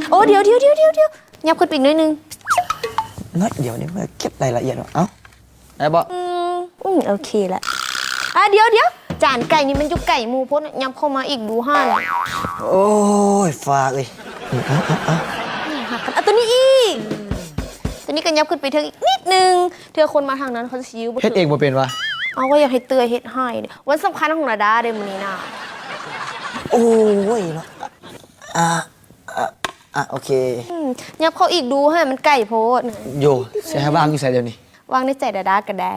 ໂອ້ ດຽວໆໆໆ ຫຍັບຂຶ້ນໄປອີກໜ້ອຍໜຶ່ງ. ໜ້ອຍດຽວນີ້ ມາເກັບລາຍລະອຽດເນາະ. ເອົາ ໄດ້ບໍ່? ອືມ ອືມ ໂອເຄລະ. ອາ ດຽວໆ ຈານໄກ່ນີ້ມັນຢູ່ໄກໝູ່ໂພດ, ຫຍັບເຂົ້າມາອີກດູຫັ້ນ. ໂອ້ຍ ຟ້າເອີຍ. ເອົາໆໆ ນີ້ ຫັກກັນ. ເອົາ ຕົວນີ້ອີກ, ຕົວນີ້ກໍຫຍັບຂຶ້ນໄປເທິງອີກນິດໜຶ່ງ, ເທື່ອຄົນມາທາງນັ້ນເຂົາຊິຢູ່ບໍ່ເຖິງ. ເຮັດເອງບໍ່ເປັນຫວາ? ເອົາ ກໍຢາກໃຫ້ເອື້ອຍເຮັດໃຫ້. ວັນສຳຄັນຂອງລາດາເດ້ມື້ນີ້ນະ. ໂອ້ຍເນາະ. ອາ ອາ ອາ ໂອເຄ. ອືມ ຫຍັບເຂົ້າອີກດູຫັ້ນ, ມັນໄກໂພດ. ໂຢ ຊິໃຫ້ວາງຢູ່ໃສດຽວນີ້? ວາງໃນໃຈດາດາກໍໄດ້.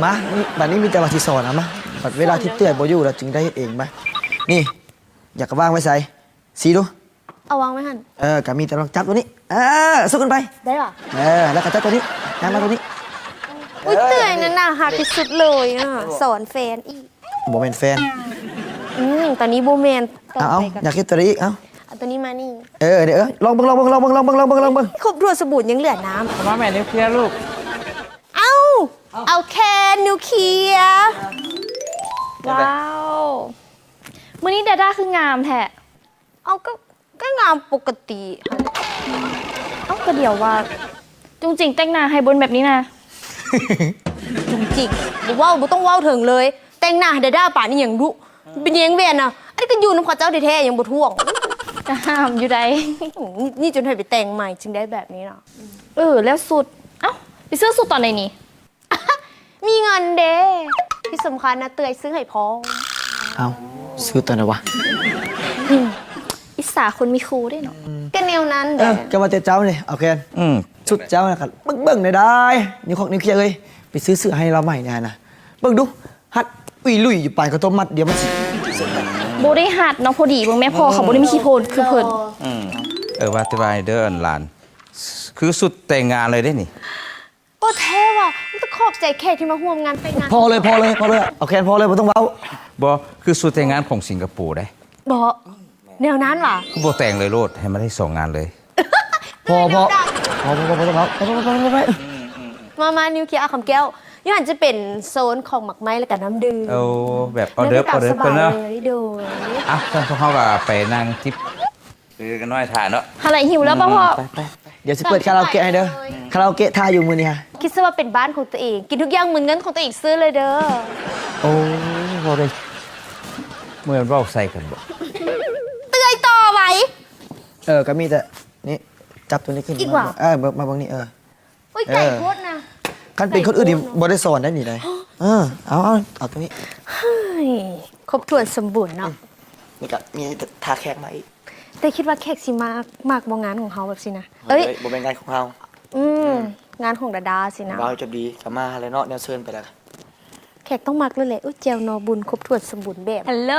ມາ ບັດນີ້ມີແຕ່ວ່າຊິສອນ. ເອົາມາ ບັດເວລາທີ່ເອື້ອຍບໍ່ຢູ່ ລາວຈຶ່ງໄດ້ເຮັດເອງ. ມາ ນີ້ ຢາກວາງໄວ້ໃສ? ຊີ້ດູ. ເອົາວາງໄວ້ຫັ້ນ. ເອີ ກໍມີແຕ່ລອງຈັບຕົວນີ້. ເອີ ຊຸກຂຶ້ນໄປ. ໄດ້ຫວາ? ເອີ ແລ້ວກໍຈັບຕົວນີ້. ນຳມາຕົວນີ້. ອຸ້ຍ ເອື້ອຍນັ້ນໜ້າຮັກທີ່ສຸດເລີຍອະ. ສອນແຟນອີກ. ບໍ່ແມ່ນແຟນ. ອືມ ຕອນນີ້ບໍ່ແມ່ນ. ເອົາ ຢາກເຮັດຕົວໃດອີກ? ເອົາ ເອົາຕົວນີ້ມານີ້. ເອີ ເອີ ລອງເບິ່ງ ລອງເບິ່ງ ລອງເບິ່ງ ລອງເບິ່ງ. ຄົບຖ້ວນສົມບູນ ຍັງເຫຼືອນ້ຳ. ມາແມ່ ນິວເຄຍລູກ. ເອົາ ເອົາແຄນນິວເຄຍ. ເປັນໃດ? ວ້າວ ມື້ນີ້ດາດາຄືງາມແທ້. ເອົາ ກໍ ກໍງາມປົກກະຕິ. ເອົາ ກໍດຽວວ່າ ຈຸງຈິງແຕ່ງໜ້າໃຫ້ບົນແບບນີ້ນະ. ຈຸງຈິງ ບໍ່ເວົ້າ ບໍ່ຕ້ອງເວົ້າເຖິງເລີຍ. ແຕ່ງໜ້າໃຫ້ດາດາປານອີ່ຫຍັງດຸ ເປັນຫຍັງແວ່ນນະ. ອັນນີ້ກໍຢູ່ນຳເຂົາເຈົ້າແທ້ໆ ຍັງບໍ່ທ້ວງ. ກໍຫ້າມຢູ່ໃດ. ນີ້ ນີ້ຈົນໃຫ້ໄປແຕ່ງໃໝ່ຈຶ່ງໄດ້ແບບນີ້ນະ. ເອີ ແລ້ວສຸດ ເອົ້າ ໄປຊື້ສຸດຕອນໃດນີ້? ມີເງິນເດ້ ທີ່ສຳຄັນນະ ເອື້ອຍຊື້ໃຫ້ພ້ອມ. ເອົ້າ ຊື້ຕອນໃດວະ? ອືມ ອິດສາຄົນມີຄູ່ເດ້ເນາະ. ກໍແນວນັ້ນແຫຼະ. ເອີ ກໍວ່າແຕ່ເຈົ້ານີ້ ເອົາແຄນ ອືມ ຊຸດເຈົ້ານະ ຄັນເບິ່ງໆ ໄດ້ໆ ນິວຄອກນິວເຄຍເອີຍ ໄປຊື້ເສື້ອໃຫ້ລາວໃໝ່ແດ່ຫັ້ນນະ. ເບິ່ງດູ ຮັດອຸຍລຸຍຢູ່ ປານເຂົ້າຕົ້ມມັດດຽວມັນຊິ ບໍ່ໄດ້ຮັດເນາະ. ພໍດີເບິ່ງແມ່ ພໍ່ເຂົາບໍ່ໄດ້ມີຂີ້ໂພນຄືເພິ່ນ. ອືມ ເອີ ວ່າແຕ່ວ່າເດີ ອັນຫຼານ ຄືຊຸດແຕ່ງງານເລີຍເດ້ນີ້. ໂອ້ ແທ້ຫວາ? ມີແຕ່ຂອບໃຈແຂກທີ່ມາຮ່ວມງານແຕ່ງງານ. ພໍເລີຍ ພໍເລີຍ ພໍເລີຍ ເອົາແຄນພໍເລີຍ ບໍ່ຕ້ອງເວົ້າ. ບໍ່ ຄືຊຸດແຕ່ງງານຂອງສິງກະໂປໄດ໋. ບໍ່ ແນວນັ້ນຫວາ? ຄືບໍ່ແຕ່ງເລີຍໂລດ ໃຫ້ມັນໄດ້ສອງງານເລີຍ. ພໍ ພໍ ພໍ ບໍ່ຕ້ອງເວົ້າ ໄປ ໄປ ໄປ ໄປ. ມາ ມາ ນິວເຄຍ ອາ ຄຳແກ້ວ ຢູ່ຫັ້ນຈະເປັນໂຊນຂອງໝາກໄມ້ ແລະກະນ້ຳດື່ມ. ໂອ້ ແບບອໍເດີຟ ແມ່ນຕາມສະບາຍເລີຍ. ໂດຍ ອ່ະ ຊັ້ນພວກເຮົາກໍໄປນັ່ງຈິບ ຄືກັນໜ້ອຍຖ້າເນາະ. ຫັ້ນແຫຼະ ຫິວແລ້ວບໍ່ພໍ່? ໄປໆ ດຽວຊິເປີດຄາຣາໂອເກະໃຫ້ເດີ. ຄາຣາໂອເກະຖ້າຢູ່ມື້ນີ້ຮະ. ຄິດຊະວ່າເປັນບ້ານຂອງຕົວເອງ ກິນທຸກຢ່າງໝືອນເງິນຂອງຕົວເອງຊື້ເລີຍເດີ. ໂອ້ ເວົ້າໄດ້ ເໝືອນເວົ້າໃສ່ກັນບໍ່? ເອື້ອຍຕໍ່ໄວ. ເອີ ກໍມີແຕ່ນີ້ ຈັບຕົວນີ້ຂຶ້ນ ອີກຫວາ? ເອີ ມາເບິ່ງນີ້ ເອີ. ໂອ້ຍ ເອີ ໄກໂພດນະ. ຄັນເປັນຄົນອື່ນນີ້ ໄກໂພດເນາະ ບໍ່ໄດ້ສອນໄດ້ນີ້ໄດ໋. ເອີ ເອົາ ເອົາ ເອົາຕົວນີ້. ເຮີ້ຍ ຄົບຖ້ວນສົມບູນເນາະ. ອືມ ນີ້ກໍມີຖ້າແຂກມາອີກ. ແຕ່ຄິດວ່າແຂກຊິມາ ມັກບໍ່ງານຂອງເຮົາແບບຊີ້ນະ? ເອີຍ ບໍ່ແມ່ນງານຂອງເຮົາ. ອືມ ອືມ ງານຂອງດາດາຊີ້ນະ. ເວົ້າຈົບດີກໍມາແລ້ວເນາະ ແນວເຊີນໄປແລ້ວ. ແຂກຕ້ອງມັກເລີຍແຫຼະ. ໂອ້ຍ ແຈ່ວໜໍ່ບຸນ ຄົບຖ້ວນສົມບູນແບບ. ຮັລໂຫຼ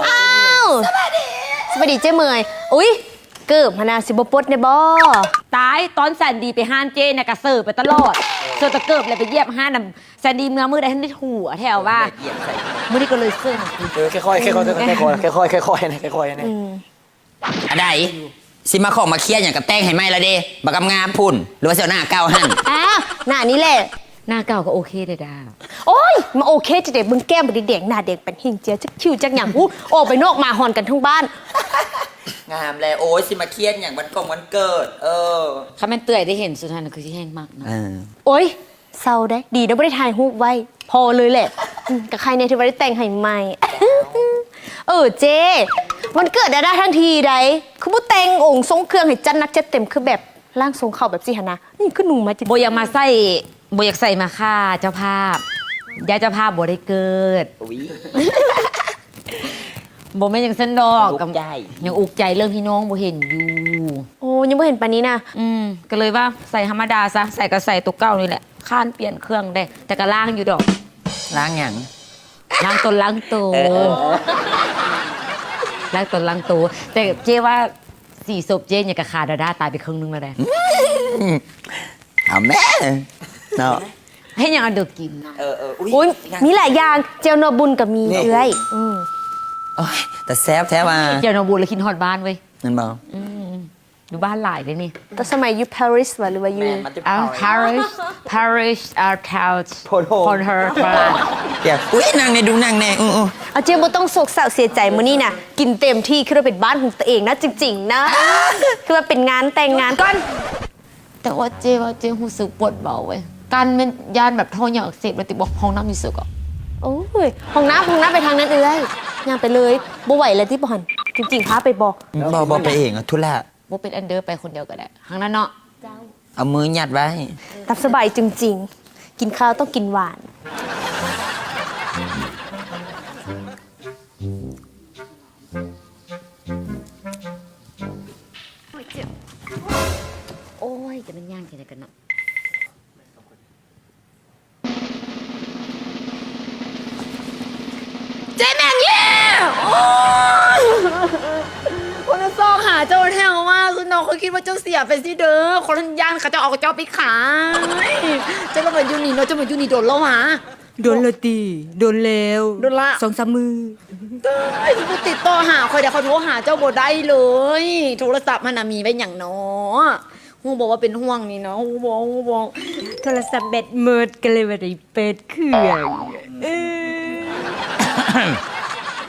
ອ້າວ ສະບາຍດີ ສະບາຍດີເຈ້ເໝີຍ. ອຸ້ຍ ເກີບຫັ້ນນະ ຊິບໍ່ປົດແດ່ບໍ? ຕາຍ ຕອນແສນດີໄປຮ້ານເຈ້ນະ ກະເຊີໄປຕະຫຼອດ ເຊີແຕ່ເກີບ ແລ້ວໄປຢຽບຮ້ານນຳແສນດີ ເມືອມື້ໃດທັນໄດ້ຖົວແທ້ວ່າ ມື້ນີ້ກະເລີຍເຊີມາ ເອີ ຄ່ອຍໆ ຄ່ອຍໆ ຄ່ອຍໆ ຄ່ອຍໆ ຄ່ອຍໆ ອືມ ອັນໃດ ຊິມາຂອງມາຄຽດຫຍັງ ກະແຕ່ງໃຫ້ໃໝ່ລະເດ ບັກງາມພຸ້ນ ຫຼືວ່າຊິເອົາໜ້າເກົ່າຫັ້ນ? ອ້າວ ໜ້ານີ້ແຫຼະ ໜ້າເກົ່າກະໂອເຄເດດາ. ໂອ້ຍ ມາໂອເຄຈັ່ງໃດ ເບິ່ງແກ້ມບັກແດງ ໜ້າແດງປານຫິ້ງເຈີຍ ຈັກຄິ້ວຈັກຫຍັງ ອູ້ ອອກໄປນອກໝາຫອນກັນທັງບ້ານ. ງາມແລ້ວ ໂອ້ຍ ຊິມາຄຽດຫຍັງ ວັນກົງວັນເກີດ ເອີ ຄັນແມ່ນເອື້ອຍໄດ້ເຫັນສຸດຫັ້ນ ຄືຊິແຮ່ງມັກເນາະ. ເອີ ໂອ້ຍ ເຊົາໄດ໋ ດີເນາະ ບໍ່ໄດ້ຖ່າຍຮູບໄວ້ ພໍເລີຍແຫຼະ. ອືມ ກະໄຄແນ່ທີ່ວ່າໄດ້ແຕ່ງໃຫ້ໃໝ່. ເອີ ເຈ້ ວັນເກີດດາດາທັງທີໃດ໋ ຄືບໍ່ແຕ່ງອົງຊົງເຄື່ອງໃຫ້ຈັດໜັກຈັດເຕັມ ຄືແບບ ຮ່າງຊົງເຂົ້າແບບຊີ້ຫັ້ນນະ ນີ້ຄືໜຸ່ງມາຈິ ບໍ່ຢາກມາໃສ່ ບໍ່ຢາກໃສ່ມາຄ່າເຈົ້າພາບ ຢ້ານເຈົ້າພາບບໍ່ໄດ້ເກີດ. ບໍ່ແມ່ນຈັ່ງຊັ້ນດອກ ຍັງອຸກໃຈ ຍັງອຸກໃຈເລື່ອງທີ່ນ້ອງບໍ່ເຫັນຢູ່. ໂອ້ ຍັງບໍ່ເຫັນປານນີ້ນະ. ອືມ ກະເລີຍວ່າໃສ່ທຳມະດາຊະ ໃສ່ກະໃສ່ໂຕເກົ່ານີ້ແຫຼະ ຄ້ານປ່ຽນເຄື່ອງເດ້ ແຕ່ກະລ້າງຢູ່ດອກ. ລ້າງຫຍັງ? ລ້າງຕົນລ້າງໂຕ ເອີ ເອີ ລ້າງຕົນລ້າງໂຕ ແຕ່ເຈ້ວ່າ ສີສົບເຈ້ຫຍັງກະຂາດາດາຕາຍໄປເຄິ່ງໜຶ່ງແລ້ວເດ້. ອືມ ເອົາແມ້ເນາະ ເຮັດຫຍັງອັນເດີກິນ? ເອີໆ ອຸ້ຍ ໂອ້ຍ ມີຫຼາຍຢ່າງ ແຈ່ວໜໍ່ບຸນກະມີ ນີ້ ເອື້ອຍ. ອືມ ໂອ້ຍ ຕາແຊບແທ້ວ່າ ແຈ່ວໜໍ່ບຸນລະຄິດຮອດບ້ານເວີຍ ແມ່ນບໍ່? ອືມ ຢູ່ບ້ານຫຼາຍເດ້ນີ້. ແຕ່ສະໄໝຢູ່ປາຣີຫວາ ຫຼືວ່າຢູ່ ແມ່ນ ມາແຕ່ ອ່າ ປາຣີ ປາຣີ ອ່າ ແຖວ ໂພນໂຮ ໂພນໂຮ ປາຣີ. ດຽວ ອຸ້ຍ ນັ່ງແນ່ດູ ນັ່ງແນ່ ອື ອື ເອົາ ເຈ້ບໍ່ຕ້ອງໂສກເສົ້າເສຍໃຈ ມື້ນີ້ນະ ກິນເຕັມທີ່ ຄືວ່າເປັນບ້ານຂອງຕົວເອງນະ ຈິງໆ ນະ ຄືວ່າເປັນງານແຕ່ງງານກ່ອນ. ແຕ່ວ່າເຈ້ວ່າເຈ້ຮູ້ສຶກປວດເບົາເວີຍ ການແມ່ນຢ້ານແບບທໍ່ຢາອັກເສບແລ້ວຕິ ບໍ່ ຫ້ອງນ້ຳຢູ່ໃສເກາະ? ໂອ້ຍ ຫ້ອງນ້ຳ ຫ້ອງນ້ຳໄປທາງນັ້ນເອື້ອຍ ຍ່າງໄປເລີຍ ບໍ່ໄຫວແລ້ວຕິ ບໍ່ຫັ້ນ ຈິງໆ ພາໄປບໍ່? ບໍ່ ບໍ່ໄປເອງ ທຸລະ ບໍ່ເປັນອັນເດີ ໄປຄົນດຽວກະໄດ້ ທາງນັ້ນເນາະ. ເຈົ້າ ເອົາມືຍັດໄວ້ ຕາມສະບາຍຈິງໆ ກິນຄາວຕ້ອງກິນຫວານ. ໂອ້ຍ ຈະແມ່ນຍ່າງຈັ່ງໃດກັນເນາະ. ເຈ້ແມ່ນເຢ້ ໂອ້ຍ ຄົນຊອກຫາເຈົ້າແທ້ວ່າ ຊຸນ້ອງ ຂ້ອຍຄິດວ່າເຈົ້າເສຍໄປຊິເດີ ຄົນຢ້ານເຂົາເຈົ້າເອົາເຈົ້າໄປຂາຍ. ເຈົ້າລະມາຢູ່ນີ້ເນາະ ເຈົ້າມາຢູ່ນີ້ດົນແລ້ວຫວາ? ດົນແລ້ວຕິ ດົນແລ້ວ ດົນລະ ສອງສາມມື້. ຕາຍ ບໍ່ຕິດຕໍ່ຫາຂ້ອຍໄດ້ ຂ້ອຍໂທຫາເຈົ້າບໍ່ໄດ້ເລີຍ ໂທລະສັບຫັ້ນນະມີໄວ້ຫຍັງເນາະ? ຮູ້ບໍ່ວ່າເປັນຫ່ວງນີ້ນະ ຮູ້ບໍ່ ຮູ້ບໍ່? ໂທລະສັບແບັດໝົດ ກະເລີຍບໍ່ໄດ້ເປີດເຄື່ອງ. ເອີ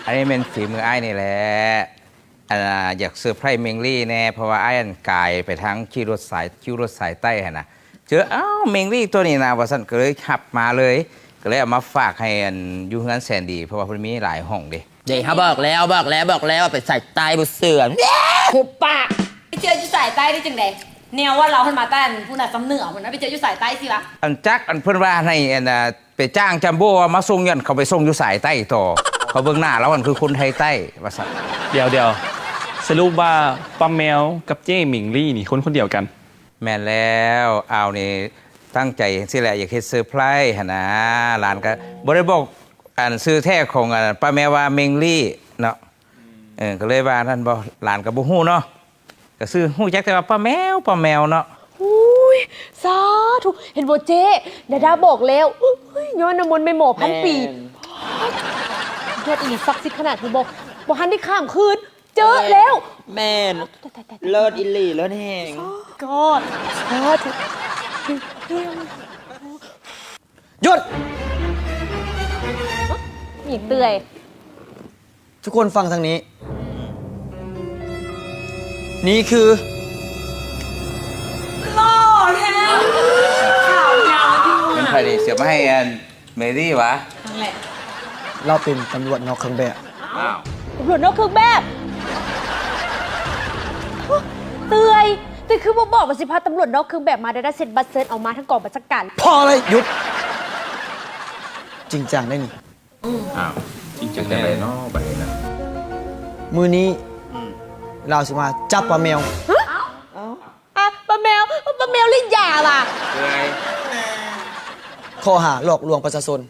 ອັນນີ້ແມ່ນຝີມືອ້າຍນີ້ແຫຼະ ອັນ ຢາກເຊີໄພຣສ໌ເມັ້ງລີ້ແດ່ ເພາະວ່າອ້າຍ ອັນ ກາຍໄປທາງຄິວລົດສາຍ ຄິວລົດສາຍໃຕ້ຫັ້ນນະ ເຈີ ອ້າວ ເມັ້ງລີ້ໂຕນີ້ນະວ່າຊັ້ນ ກະເລີຍຮັບມາເລີຍ ກະເລີຍເອົາມາຝາກໃຫ້ ອັນ ຢູ່ເຮືອນແສນດີ ເພາະວ່າເພິ່ນມີຫຼາຍຫ້ອງເດ້. ເດ້ ເຮົາບອກແລ້ວ ບອກແລ້ວ ບອກແລ້ວວ່າໄປສາຍໃຕ້ບໍ່ເຊື່ອ. ຫຸບປາກ ໄປເຈີຢູ່ສາຍໃຕ້ໄດ້ຈັ່ງໃດ? ແນວວ່າລາວຫັ້ນມາແຕ່ ອັນ ພຸ້ນນະ ຊຳເໜືອພຸ້ນນະ ໄປເຈີຢູ່ສາຍໃຕ້ຊິວະ? ອັນ ຈັກ ອັນ ເພິ່ນວ່າໃຫ້ ອັນ ໄປຈ້າງຈຳໂບ້ມາສົ່ງ ຍ້ອນເຂົາໄປສົ່ງຢູ່ສາຍໃຕ້ຕໍ່ ເຂົາເບິ່ງໜ້າລາວຫັ້ນຄືຄົນໄທໃຕ້ວ່າຊັ້ນ. ດຽວໆ ສະຫຼຸບວ່າປ້າແມວກັບເຈ້ເມັ້ງລີ້ນີ້ຄົນຄົນດຽວກັນ? ແມ່ນແລ້ວ ອາວນີ້ຕັ້ງໃຈຈັ່ງຊີ້ແຫຼະ ຢາກເຮັດເຊີໄພຣສ໌ຫັ້ນນະ ຫຼານກະບໍ່ໄດ້ບອກ ອັນ ຊື່ແທ້ຂອງ ອັນ ປ້າແມວວ່າເມັ້ງລີ້ເນາະ. ເອີ ກະເລີຍວ່ານັ້ນບໍ ຫຼານກະບໍ່ຮູ້ເນາະ ກະຊື່ຮູ້ຈັກແຕ່ວ່າປ້າແມວ ປ້າແມວເນາະ. ໂອ້ຍ ສາທຸ ເຫັນບໍ່ເຈ້ ດາດາບອກແລ້ວ ໂອ້ຍ ຍ້ອນນ້ຳມົນແມ່ໝໍພັນປີ. ຍອດອີ່ຫຼີ ສັກສິດຂະໜາດ ເຫັນບໍ່ ບໍ່ທັນໄດ້ຂ້າມຄືນ ເຈີແລ້ວ. ແມ່ນ ເລີດອີ່ຫຼີ ເລີດແຮງ. ກອດ ສາທຸ ຢຸດ! ມີເຕືອຍ. ທຸກຄົນຟັງທາງນີ້ ນີ້ຄື ຫຼໍ່ແທ້ ຂາວຍາວຢູ່. ເປັນໃຜນີ້ ສຽບມາໃຫ້ ອັນ ເມຣີຫວາ? ນັ້ນແຫຼະ ລາວເປັນຕຳຫຼວດນອກເຄື່ອງແບບ. ອ້າວ ຕຳຫຼວດນອກເຄື່ອງແບບ? ເຕືອຍ ເຕືອຍຄືບໍ່ບອກວ່າຊິພາຕຳຫຼວດນອກເຄື່ອງແບບມາ ໄດ້ເຊັນບັດເຊີນເອົາມາທັງກອງບັນຊາການ. ພໍເລີຍ ຢຸດ! ຈິງຈັງໄດ໋ນີ້. ອ້າວ ຈິງຈັງໃດເນາະບາດນີ້ນະ? ມື້ນີ້ ອືມ ລາວຊິມາຈັບປ້າແມວ. ຮະ? ເອົ້າ ອ່ະ ປ້າແມວ ປ້າແມວຫຼິ້ນຢາຫວາ? ເອື້ອຍ ຂໍ້ຫາຫຼອກລວງປະຊາຊົນ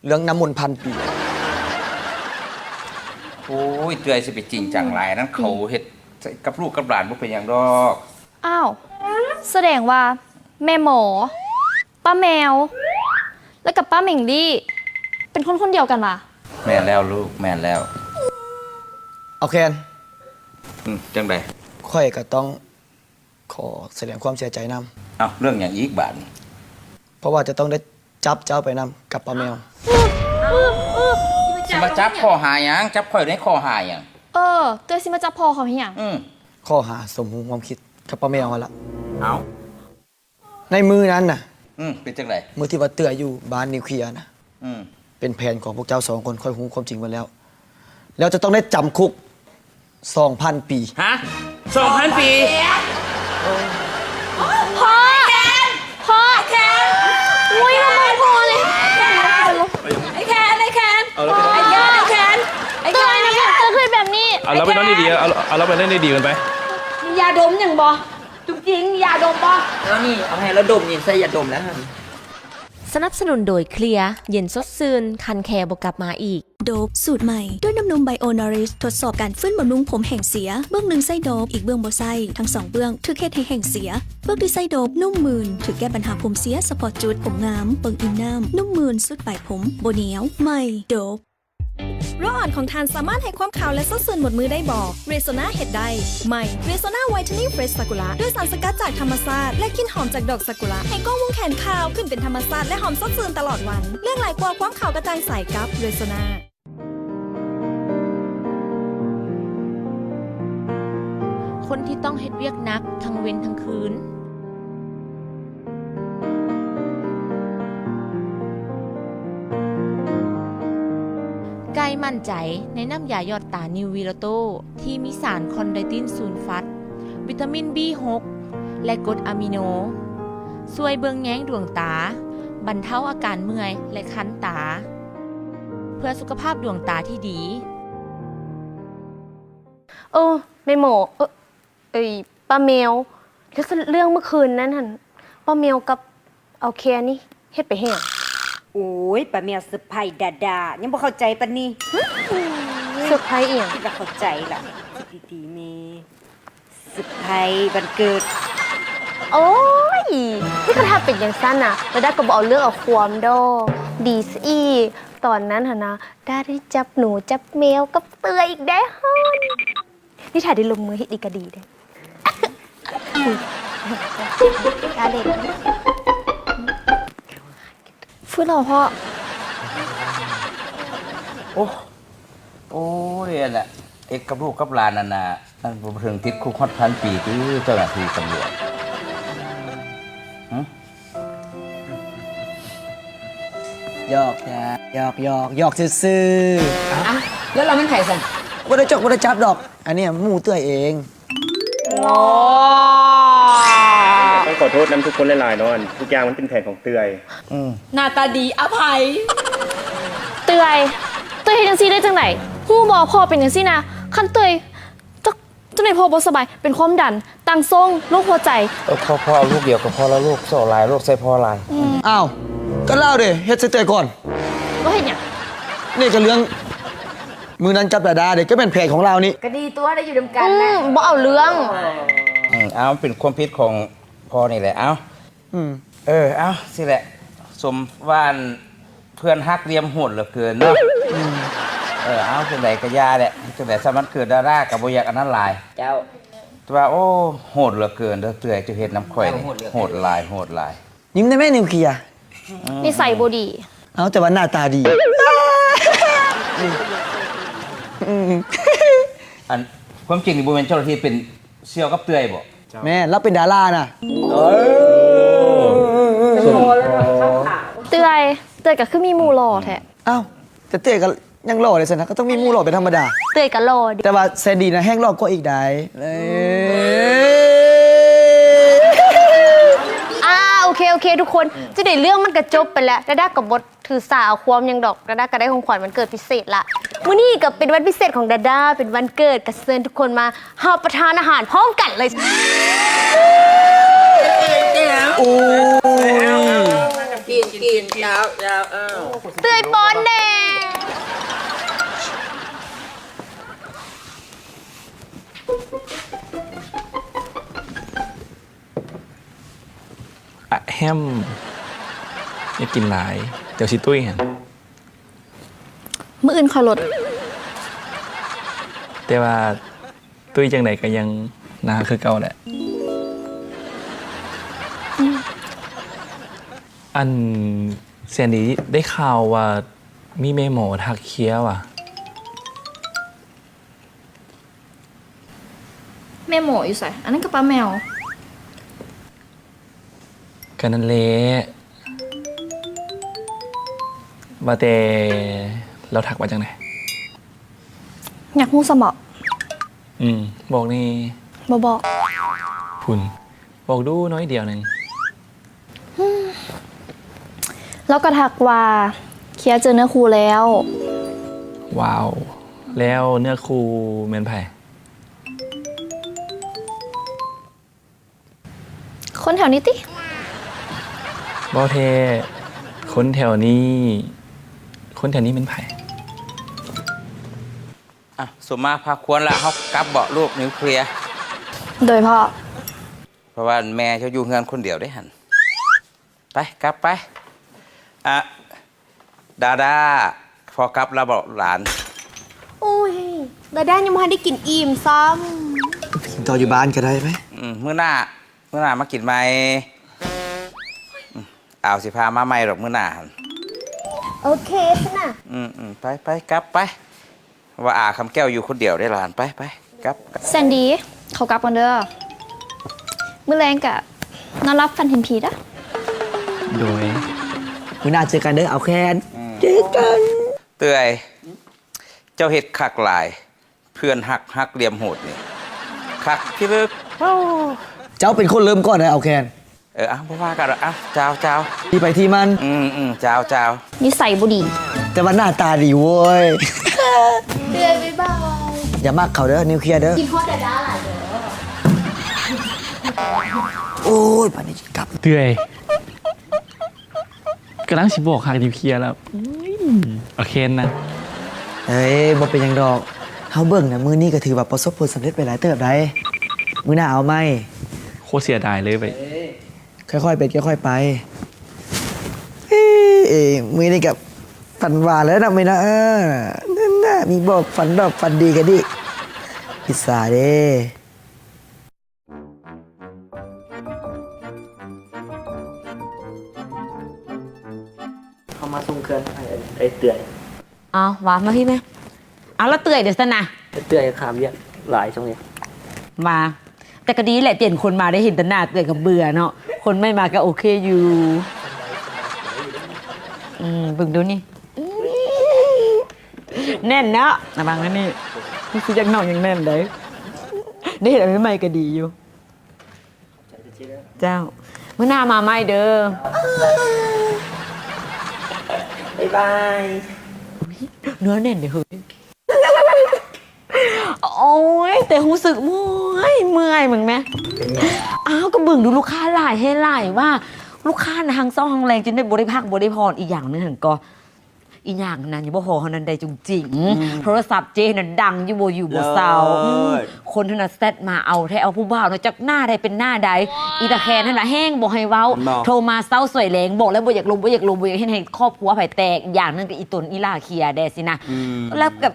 ເລື່ອງນ້ຳມົນພັນປີ. ໂອ້ຍ ເອື້ອຍຊິໄປຈິງຈັງຫຼາຍ ອັນນັ້ນເຂົາເຮັດ ກັບລູກກັບຫຼານບໍ່ເປັນຫຍັງດອກ. ອ້າວ ສະແດງວ່າແມ່ໝໍ ປ້າແມວ ແລ້ວກັບປ້າເໝັງລີ້ ເປັນຄົນຄົນດຽວກັນຫວາ? ແມ່ນແລ້ວລູກ ແມ່ນແລ້ວ. ເອົາແຄນ ອືມ ຈັ່ງໃດ? ຂ້ອຍກໍຕ້ອງ ຂໍສະແດງຄວາມເສຍໃຈນຳ. ເອົ້າ ເລື່ອງຫຍັງອີກບາດນີ້? ເພາະວ່າຈະຕ້ອງໄດ້ຈັບເຈົ້າໄປນຳກັບປ້າແມວ. ຊິມາຈັບຂໍ້ຫາຫຍັງ? ຈັບຂ້ອຍໃນຂໍ້ຫາຫຍັງ? ເອີ ເອື້ອຍຊິມາຈັບພໍ່ເຂົາເຮັດຫຍັງ? ອືມ ຂໍ້ຫາສົມຮູ້ຮ່ວມຄິດກັບປ້າແມວຫັ້ນລະ. ເອົ້າ ໃນມື້ນັ້ນນະ ອືມ ເປັນຈັ່ງໃດ? ມື້ທີ່ວ່າເອື້ອຍຢູ່ບ້ານນິວເຄຍນະ ອືມ ເປັນແຜນຂອງພວກເຈົ້າສອງຄົນ, ຂ້ອຍຮູ້ຄວາມຈິງໝົດແລ້ວ. ແລ້ວຈະຕ້ອງໄດ້ຈຳຄຸກສອງພັນປີ. ຮະ? ສອງພັນປີ? ພໍ່! ພໍ່! ໄອ້ແຄນ! ອຸ້ຍ ມາເບິ່ງພໍ່ເລີຍ. ໄອ້ແຄນ! ໄອ້ແຄນ! ເອົາລາວໄປນອນ ໄອ້ແຄນ! ໄອ້ແຄນ! ເຕືອຍນະ ເກີດຂຶ້ນແບບນີ້. ເອົາລາວໄປນອນດີໆ ເອົາ ເອົາລາວໄປນອນດີໆກັນໄປ. ມີຢາດົມຫຍັງບໍ່? ຈຸກຈິງ ຢາດົມບໍ່? ເອົານີ້ ເອົາໃຫ້ລາວດົມນີ້ ໃສ່ຢາດົມແລ້ວຫັ້ນ. ສະໜັບສະໜູນໂດຍ ເຄລຍ ເຢັນສົດຊື່ນ ຄັນແຂ້ບໍ່ກັບມາອີກ. ໂດບ ສູດໃໝ່ ດ້ວຍນ້ຳນົມ Bio Nourish ທົດສອບການຟື້ນບຳລຸງຜົມແຫ້ງເສຍ, ເບື້ອງໜຶ່ງໃຊ້ໂດບ, ອີກເບື້ອງບໍ່ໃຊ້, ທັງສອງເບື້ອງຖືກເຮັດໃຫ້ແຫ້ງເສຍ. ເບື້ອງທີ່ໃຊ້ໂດບ ນຸ້ມມື່ນ, ຖືກແກ້ບັນຫາຜົມເສຍສະເພາະຈຸດ, ຜົມງາມ, ເບິ່ງອີ່ມນ້ຳ, ນຸ້ມມື່ນ, ຊຸດປາຍຜົມ, ບໍ່ໜຽວ. ໃໝ່ ໂດບ. ໂລອ່ອນຂອງທ່ານສາມາດໃຫ້ຄວາມຂາວ ແລະ ສົດຊື່ນໝົດມື້ໄດ້ບໍ່? Resona ເຮັດໄດ້. ໃໝ່ Resona Whitening Fresh Sakura ດ້ວຍສານສະກັດຈາກທຳມະຊາດ ແລະ ກິ່ນຫອມຈາກດອກຊາກຸຣະ ໃຫ້ກ້ອງວົງແຂນຂາວຂຶ້ນເປັນທຳມະຊາດ ແລະ ຫອມສົດຊື່ນຕະຫຼອດວັນ. ເລືອກຫຼາຍກວ່າຄວາມຂາວກະຈ່າງໃສກັບ Resona. ຄົນທີ່ຕ້ອງເຮັດວຽກໜັກທັງເວັນທັງຄືນ. ໄກ່ໝັ້ນໃຈໃນນ້ຳຢາຢອດຕານິວວີລາໂຕ ທີ່ມີສານຄອນໄດຕິນຊູນຟັດ, ວິຕາມິນ ບີຫົກ ແລະ ກົດອາມິໂນ ຊ່ວຍເບິ່ງແຍງດວງຕາ, ບັນເທົາອາການເມື່ອຍ ແລະ ຄັນຕາ ເພື່ອສຸຂະພາບດວງຕາທີ່ດີ. ເອີ ແມ່ໝໍ ເອີ ເອີຍ ປ້າແມວ ແລ້ວເລື່ອງເມື່ອຄືນນັ້ນຫັ້ນ ປ້າແມວກັບອາວແຄນີ້ເຮັດໄປເຮັດຫຍັງ? ໂອ້ຍ ປ້າແມວເຊີໄພດາດາ ຍັງບໍ່ເຂົ້າໃຈປານນີ້. ເຊີໄພອີ່ຫຍັງ? ຄິດວ່າເຂົ້າໃຈລະ ຄິດດີໆແມ່ ເຊີໄພວັນເກີດ. ໂອ້ຍ ນີ້ຄັນຖ້າເປັນຈັ່ງຊັ້ນນະ ດາດາກໍບໍ່ເອົາເລື່ອງເອົາຄວາມດອກ ດີຊະອີກ. ຕອນນັ້ນຫັ້ນນະ ດາໄດ້ຈັບໜູຈັບແມວກັບເອື້ອຍອີກເດ້ຫັ້ນ. ນີ້ຖ້າໄດ້ລົງມືເຮັດອີກກະດີເດ້. ກາເລັດ ຟື້ນເອົາພໍ່. ໂອ້ ໂອ້ຍ ອັນນ່າ ເຮັດກັບລູກກັບຫຼານນັ້ນນະ ມັນບໍ່ເຖິງຕິດຄຸກຮອດພັນປີຕິ ເຈົ້າໜ້າທີ່ຕຳຫຼວດ? ຫຶ? ຫຍອກຈ້າ ຫຍອກ ຫຍອກ ຫຍອກຊື່ໆ. ອ້າວ ແລ້ວລາວແມ່ນໃຜຊັ້ນ? ບໍ່ໄດ້ຈົກບໍ່ໄດ້ຈັບດອກ ອັນນີ້ໝູ່ເອື້ອຍເອງ. ຕ້ອງຂໍໂທດນຳທຸກຄົນຫຼາຍໆເນາະ ອັນທຸກຢ່າງມັນເປັນແຜນຂອງເອື້ອຍ. ອືມ ໜ້າຕາດີອະໄພ. ເອື້ອຍ ເອື້ອຍເຮັດຈັ່ງຊີ້ໄດ້ຈັ່ງໃດ? ຮູ້ບໍ່ ພໍ່ເປັນຈັ່ງຊີ້ນະ ຄັນເອື້ອຍ ຈັ່ງໃດພໍ່ບໍ່ສະບາຍ ເປັນຄວາມດັນ, ຕັງຊົງ, ໂລກຫົວໃຈ. ເອີ ພໍ່ ພໍ່ເອົາລູກດຽວກໍພໍລະລູກ ໂສຫຼາຍ ໂລກໃສ່ພໍ່ຫຼາຍ. ອືມ ອ້າວ ກໍລາວເດ້ເຮັດໃສ່ເອື້ອຍກ່ອນ. ລາວເຮັດຫຍັງ? ນີ້ກໍເລື່ອງມື້ນັ້ນກັບດາດາເດ້ ກໍແມ່ນແຜນຂອງລາວນີ້. ກໍດີຕົວະ ໄດ້ຢູ່ນຳກັນ. ອືມ ບໍ່ເອົາເລື່ອງ. ອືມ ເອົາ ເປັນຄວາມຜິດຂອງພໍ່ນີ້ແຫຼະ ເອົາ. ອືມ ເອີ ເອົາ ຊີ້ແຫຼະ ສົມວ່າເພື່ອນຮັກລຽມໂຫດເຫຼືອເກີນເນາະ. ອືມ ເອີ ເອົາ ຈັ່ງໃດກໍຢ່າແຫຼະ ຈັ່ງໃດຊະ ວັນເກີດດາດາກໍບໍ່ຢາກອັນນັ້ນຫຼາຍ. ເຈົ້າ ແຕ່ວ່າ ໂອ້ ໂຫດເຫຼືອເກີນເດີເອື້ອຍ ເຈົ້າເຮັດນຳຂ້ອຍນີ້ ໂຫດເຫຼືອເກີນ ໂຫດຫຼາຍ ໂຫດຫຼາຍ. ຍິ້ມໄດ້ແມ່ ນິວເຄຍ ອືມ ນິໄສບໍ່ດີ. ເອົາ ແຕ່ວ່າໜ້າຕາດີ. ອືມ ອັນ ຄວາມຈິງນີ້ບໍ່ແມ່ນເຈົ້າໜ້າທີ່ເປັນສ່ຽວກັບເອື້ອຍບໍ? ແມ່ນ ລາວເປັນດາລານະ. ເອີ ເອື້ອຍ ເອື້ອຍກໍຄືມີໝູ່ຫຼໍ່ແທ້. ອ້າວ ແຕ່ເອື້ອຍກໍຍັງຫຼໍ່ເດ້ຊັ້ນນະ ກໍຕ້ອງມີໝູ່ຫຼໍ່ເປັນທຳມະດາ. ເອື້ອຍກໍຫຼໍ່ເດ້ ແຕ່ວ່າແຊນດີນະແຮ່ງຫຼໍ່ກວ່າອີກໃດ. ອ່າ ໂອເຄ ໂອເຄ ທຸກຄົນ ອືມ ຈັ່ງໃດເລື່ອງມັນກໍຈົບໄປແລ້ວ ດາດາກໍບໍ່ຖືສາເອົາຄວາມຫຍັງດອກ ດາດາກໍໄດ້ຂອງຂວັນວັນເກີດພິເສດລະ. ມື້ນີ້ກໍເປັນວັນພິເສດຂອງດາດາ ເປັນວັນເກີດ ກໍເຊີນທຸກຄົນມາຮັບປະທານອາຫານພ້ອມກັນເລີຍ. ໂອ້ຍ ກິນ ກິນ ເຈົ້າ ເຈົ້າ ເອີ ເອື້ອຍປ້ອນແດ່. ແຮມ ຢ່າກິນຫຼາຍ ດຽວຊິຕຸ້ຍຫັ້ນ. ມື້ອື່ນຄ່ອຍລົດ. ແຕ່ວ່າຕຸ້ຍຈັ່ງໃດກໍຍັງໜ້າຮັກຄືເກົ່າແຫຼະ. ອັນ ແຊນດີ ໄດ້ຂ່າວວ່າມີແມ່ໝໍທັກເຄຍວ່າ. ແມ່ໝໍຢູ່ໃສ? ອັນນັ້ນກໍປ້າແມວ. ກໍນັ້ນແຫຼະ. ວ່າແຕ່ລາວທັກວ່າຈັ່ງໃດ? ຢາກຮູ້ຊະເໝາະ. ອືມ ບອກແດ່. ບໍ່ບອກ. ພຸ້ນ ບອກດູໜ້ອຍດຽວໜຶ່ງ. ລາວກໍທັກວ່າເຄຍເຈີເນື້ອຄູ່ແລ້ວ. ວ້າວ ແລ້ວເນື້ອຄູ່ແມ່ນໃຜ? ຄົນແຖວນີ້ຕິ? ບໍ່ແທ້. ຄົນແຖວນີ້ ຄົນແຖວນີ້ແມ່ນໃຜ? ອ່ະ ສົມມາພາຄວນລະ ເຮົາກັບເບາະລູກ ນິວເຄລຍ. ໂດຍພໍ່. ເພາະວ່າແມ່ເຈົ້າຢູ່ເຮືອນຄົນດຽວເດ້ຫັ້ນ. ໄປ ກັບໄປ. ອ່ະ ດາດາ ພໍກັບລະເບາະຫຼານ? ໂອ້ຍ ດາດາຍັງບໍ່ທັນໄດ້ກິນອີ່ມຊ້ຳ. ກິນຕໍ່ຢູ່ບ້ານກໍໄດ້ໄປ. ອືມ ມື້ໜ້າ ມື້ໜ້າມາກິນໃໝ່. ອືມ ອາວ ຊິພາມາໃໝ່ດອກມື້ໜ້າຫັ້ນ. ໂອເຄຊັ້ນນະ. ອືມໆ ໄປໆ ກັບໄປ. ວ່າອາຄຳແກ້ວຢູ່ຄົນດຽວເດ້ຫຼານ. ໄປໆ ກັບ. ແຊນດີ ເຂົາກັບກ່ອນເດີ. ມື້ແລງກະນອນຫຼັບຝັນເຫັນຜີເດີ. ໂດຍ. ມື້ໜ້າເຈີກັນເດີ ອາວແຄນ. ອືມ ເຈີກັນ. ເຕື້ອຍ ເຈົ້າເຮັດຄັກຫຼາຍ. ເພື່ອນຮັກ ຮັກຫຼຽມໂຫດນີ້ ຄັກພິລຶກ. ເຈົ້າເປັນຄົນເລີ່ມກ່ອນໃດ ອາວແຄນ. ເອີ ເອົາ ບໍ່ວ່າກັນດອກ. ເອົາ ເຈົ້າ ເຈົ້າ. ທີ່ໃຜທີ່ມັນ. ອືມໆ ເຈົ້າ ເຈົ້າ. ນິໄສບໍ່ດີ ແຕ່ວ່າໜ້າຕາດີໂວ້ຍ. ເອື້ອຍ ບາຍບາຍ. ຢ່າມັກເຂົາເດີ ນິວເຄລຍເດີ. ຄິດຮອດດາດາຫຼາຍເດີ. ໂອ້ຍ ບາດນີ້ຊິກັບ. ເອື້ອຍ ກຳລັງຊິບອກຮັກນິວເຄລຍແລ້ວ. ອືມ ໂອເຄນະ. ເອີຍ ບໍ່ເປັນຫຍັງດອກ. ເຮົາເບິ່ງນະ ມື້ນີ້ກໍຖືວ່າປະສົບຜົນສຳເລັດໄປຫຼາຍເຕີບໃດ໋. ມື້ໜ້າເອົາໃໝ່. ໂຄດເສຍດາຍເລີຍເວີຍ. ຄ່ອຍໆເປັນຄ່ອຍໆໄປ. ເອີ ມື້ນີ້ກໍຝັນຫວານແລ້ວເນາະ ມື້ນີ້ເນາະ. ເອີ ນັ້ນນະ ມີບອກຝັນດອກຝັນດີກໍດີ. ອິດສາເດ້. ເຮົາມາສົ່ງເຄື່ອງໃຫ້ໄອ້ເຕືອຍ. ເອົາ ວ່າມາພີ້ແມ່. ເອົາ ລະເຕືອຍເດຊັ້ນນະ? ເອື້ອຍຂ້າວຽກຫຼາຍຊ່ວງນີ້. ວ່າ ແຕ່ກໍດີແຫຼະ ປ່ຽນຄົນມາໄດ້ເຫັນແຕ່ໜ້າເອື້ອຍກໍເບື່ອເນາະ. ຄົນໃໝ່ມາກໍໂອເຄຢູ່. ອືມ ເບິ່ງດູນີ້ ແໜ້ນເນາະ. ລະວັງອັນນີ້ ຮູ້ສຶກຢາກນ້ອງຍັງແໜ້ນເດ້. ໄດ້ເຫັນອັນໃໝ່ກໍດີຢູ່. ເຈົ້າ ມື້ໜ້າມາໃໝ່ເດີ. ບາຍບາຍ. ເນື້ອແໜ້ນເດ້ເຮີ້ຍ. ໂອ້ຍ ແຕ່ຮູ້ສຶກເມື່ອຍ ເມື່ອຍເບິ່ງແມ. ເປັນຫຍັງ? ອ້າວ ກໍເບິ່ງດູລູກຄ້າຫຼາຍແທ້ຫຼາຍວ່າ ລູກຄ້ານະ ທັງເຊົ້າທັງແລງ ຈົນໄດ້ບໍ່ໄດ້ພັກບໍ່ໄດ້ຜ່ອນ. ອີກຢ່າງໜຶ່ງຫັ້ນກໍ ອີກຢ່າງນະ ຍັງບໍ່ພໍເທົ່ານັ້ນໄດ໋ຈຸງຈິງ ອືມ ໂທລະສັບເຈ້ນະດັງຢູ່ບໍ່ຢູ່ບໍ່ເຊົາ. ເລີດ. ອືມ ຄົນຫັ້ນນະແຊັດມາເອົາແທ້ເອົາຜູ້ບ່າວເນາະ ຈັກໜ້າໃດເປັນໜ້າໃດ. ອີຕາແຄນຫັ້ນນະແຮງບໍ່ໃຫ້ເວົ້າ ແມ່ນບໍ່? ໂທມາເຊົ້າສວຍແລງ ບອກແລ້ວບໍ່ຢາກລົມ ບໍ່ຢາກລົມ ບໍ່ຢາກເຮັດໃຫ້ຄອບຄົວໃຜແຕກ. ອີກຢ່າງໜຶ່ງກໍອີຕົນອີຫຼ້າເຄຍແດ່ຊີ້ນະ. ອືມ ແລ້ວກໍ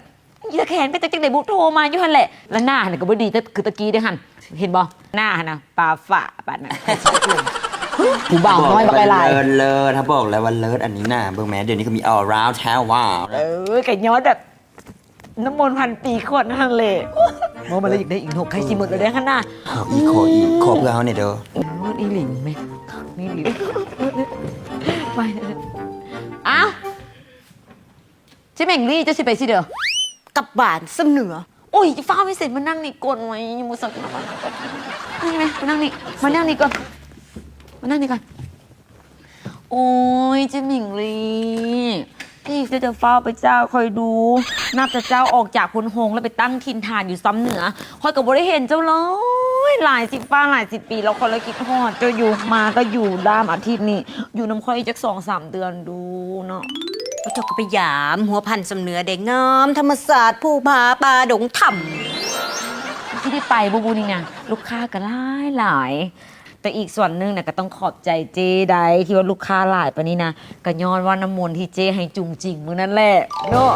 ອີຕາແຄນກໍຈັກຈັ່ງໃດບຸ ໂທມາຢູ່ຫັ້ນແຫຼະ. ແລ້ວໜ້າຫັ້ນກໍບໍ່ດີ ແຕ່ຄືຕະກີ້ເດ້ຫັ້ນ ເຫັນບໍ່? ໜ້າຫັ້ນນະ ປາຝາປານນັ້ນ. ຜູ້ບ່າວນ້ອຍບັກຫຼາຍ. ເລີດ ເລີດ ຖ້າບອກແລ້ວວ່າເລີດ. ອັນນີ້ນະ ເບິ່ງແມ້ ດຽວນີ້ກໍມີ all round ແທ້ຫວາ. ເອີ ກໍຍ້ອນແບບ ນ້ຳມົນພັນປີຂວດນັ້ນແຫຼະ. ເວົ້າມາແລ້ວຢາກໄດ້ອີກເນາະ. ໃກ້ຊິໝົດແລ້ວເດ້ຫັ້ນນະ. ຂໍອີກ ຂໍອີກ ຂໍເພື່ອເຮົາແດ່ເດີ. ອີ່ຫຼີແມ່ ນີ້ອີ່ຫຼີ. ໄປ. ອ້າວ ເຈເໝັງລີ້ ເຈົ້າຊິໄປໃສເດີ? ກັບບ້ານຊຳເໜືອ. ໂອ້ຍ ຟ້າວໄປໃສ ມານັ່ງນີ້ກ່ອນ. ໂອ້ຍ ຍັງບໍ່ສັກ ມານັ່ງນີ້ ມານັ່ງນີ້ກ່ອນ ມານັ່ງນີ້ກ່ອນ. ໂອ້ຍ ເຈເໝັງລີ້ ເຈົ້າຢ່າຟ້າວໄປຈາກຂ້ອຍດູ. ນັບແຕ່ເຈົ້າອອກຈາກໂພນໂຮງ ແລ້ວໄປຕັ້ງຖິ່ນຖານຢູ່ຊຳເໜືອ ຂ້ອຍກໍບໍ່ໄດ້ເຫັນເຈົ້າເລີຍ ຫຼາຍສິບຟ້າຫຼາຍສິບປີແລ້ວ. ຂ້ອຍລະຄິດຮອດເຈົ້າຢູ່ ມາກໍຢູ່ດາມອາທິດນີ້ ຢູ່ນຳຂ້ອຍຈັກສອງສາມເດືອນດູເນາະ. ເຈົ້າກໍໄປຢາມຫົວພັນຊຳເໜືອແດ່ ງາມທຳມະຊາດ ພູຜາປ່າດົງຖ້ຳ. ຊິໄດ້ໄປບໍ່ບຸນີ້ນະ? ລູກຄ້າກໍຫຼາຍໆ. ແຕ່ອີກສ່ວນໜຶ່ງນະ ກໍຕ້ອງຂອບໃຈເຈ້ໄດ໋ ທີ່ວ່າລູກຄ້າຫຼາຍປານນີ້ນະ ກໍຍ້ອນວ່ານ້ຳມົນທີ່ເຈ້ໃຫ້ຈຸງຈິງມື້ນັ້ນແຫຼະເນາະ.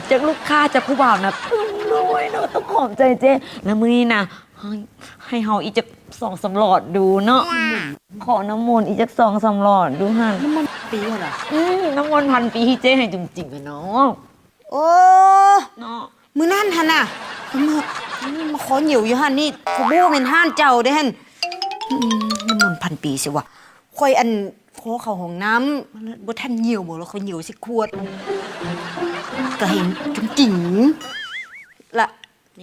ຈັກລູກຄ້າຈັກຜູ້ບ່າວນະ ເຕັມເລີຍເນາະ. ຕ້ອງຂອບໃຈເຈ້. ແລ້ວມື້ນີ້ນະ ໃຫ້ ໃຫ້ເຮົາອີກຈັກສອງສາມຫຼອດດູເນາະ. ຂໍນ້ຳມົນອີກຈັກສອງສາມຫຼອດດູຫັ້ນ. ນ້ຳມົນພັນປີຫັ້ນນະ? ອືມ ນ້ຳມົນພັນປີທີ່ເຈ້ໃຫ້ຈຸງຈິງຫັ້ນເນາະ. ໂອ້ ເນາະ ມື້ນັ້ນຫັ້ນນະ ມາ ມາຂໍຫຍິວຢູ່ຫັ້ນນີ້ ຂ້ອຍບໍ່ຮູ້ແມ່ນຮ້ານເຈົ້າເດ້ຫັ້ນ. ອືມ ນ້ຳມົນພັນປີຊິວະ. ຂ້ອຍ ອັນ ຂໍເຂົ້າຫ້ອງນ້ຳ ບໍ່ທັນຫຍິວບໍ່ ແລ້ວຂ້ອຍຫຍິວໃສ່ຂວດ ກໍເຫັນຈິງໆ ລະ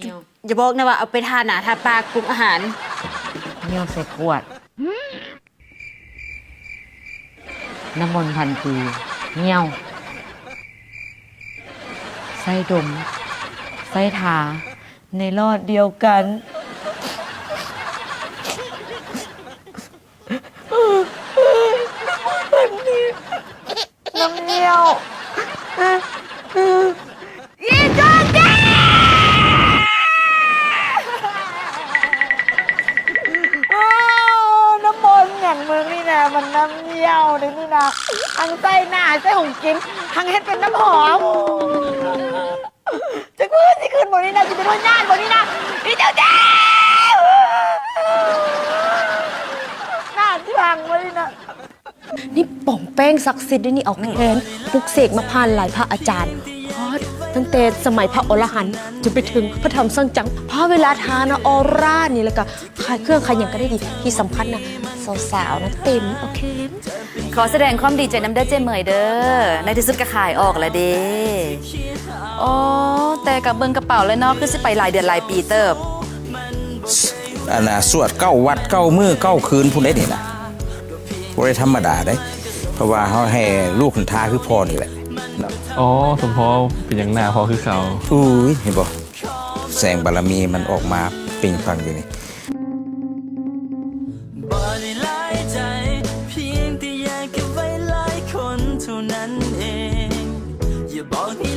ຍ່ຽວ ຢ່າບອກນະວ່າເອົາໄປທາໜ້າທາປາກປຸງອາຫານ. ຍ່ຽວໃສ່ຂວດ ນ້ຳມົນພັນປີ ຍ່ຽວ ໃຊ້ດົມ ໃຊ້ທາ ໃນຫຼອດດຽວກັນ. ນ້ຳມັນພັນປີ ນ້ຳຍ່ຽວ ອີ່ຈຸ້ງຈິງ ໂອ້ ນ້ຳມົນຫຍັງມຶງນີ້ນະ ມັນນ້ຳຍ່ຽວເດ້ນີ້ນະ ທັງໃສ່ໜ້າໃສ່ຫຸງກິນ ທັງເຮັດເປັນນ້ຳຫອມ. ຈັກມື້ຊິຂຶ້ນບໍ່ນີ້ນະ ຊິເປັນພະຍາດບໍ່ນີ້ນະ ອີ່ເຈົ້າເຈົ້າ ໜ້າຊິພັງບໍ່ນີ້ນະ. ນີ້ປອງແປງສັກສິດເດ້ນີ້ ເອົາແຄນ ອືມ ປຸກເສກມາຜ່ານຫຼາຍພະອາຈານ ຮອດ ຕັ້ງແຕ່ສະໄໝພະອໍລະຫັນ ຈົນໄປເຖິງພະທຳສັງຈັງ ພາເວລາທານະ ອໍຣານີ້ ແລ້ວກະຂາຍເຄື່ອງຂາຍຫຍັງກໍໄດ້ດີ ທີ່ສຳຄັນນະ ສາວໆນະເຕັມ ໂອເຄ. ຂໍສະແດງຄວາມດີໃຈນຳເດີເຈ້ເໝີຍເດີ ໃນທີ່ສຸດກໍຂາຍອອກແລ້ວເດ້. ອໍ ແຕ່ກໍເບິ່ງກະເປົາແລ້ວເນາະ ຄືຊິໄປຫຼາຍເດືອນຫຼາຍປີເຕີບ. ອັນນ່າ ສວດເກົ້າວັດເກົ້າມື້ເກົ້າຄືນພຸ້ນເດ້ນີ້ນະ ບໍ່ໄດ້ທຳມະດາເດ້ ເພາະວ່າເຮົາໃຫ້ລູກຫັ້ນທ່າຄືພໍ່ນີ້ແຫຼະເນາະ. ອໍ ສົມພໍເປັນຫຍັງໜ້າພໍ່ຄືເຂົາ. ອຸ້ຍ ເຫັນບໍ່ ແສງບາລະມີມັນອອກມາເປັ່ງປັງຢູ່ນີ້. ບໍ່ໄດ້ຫຼາຍໃຈ ພຽງແຕ່ຢາກເກັບໄວ້ຫຼາຍຄົນເທົ່ານັ້ນເອງ ຢ່າບອກໃຫ້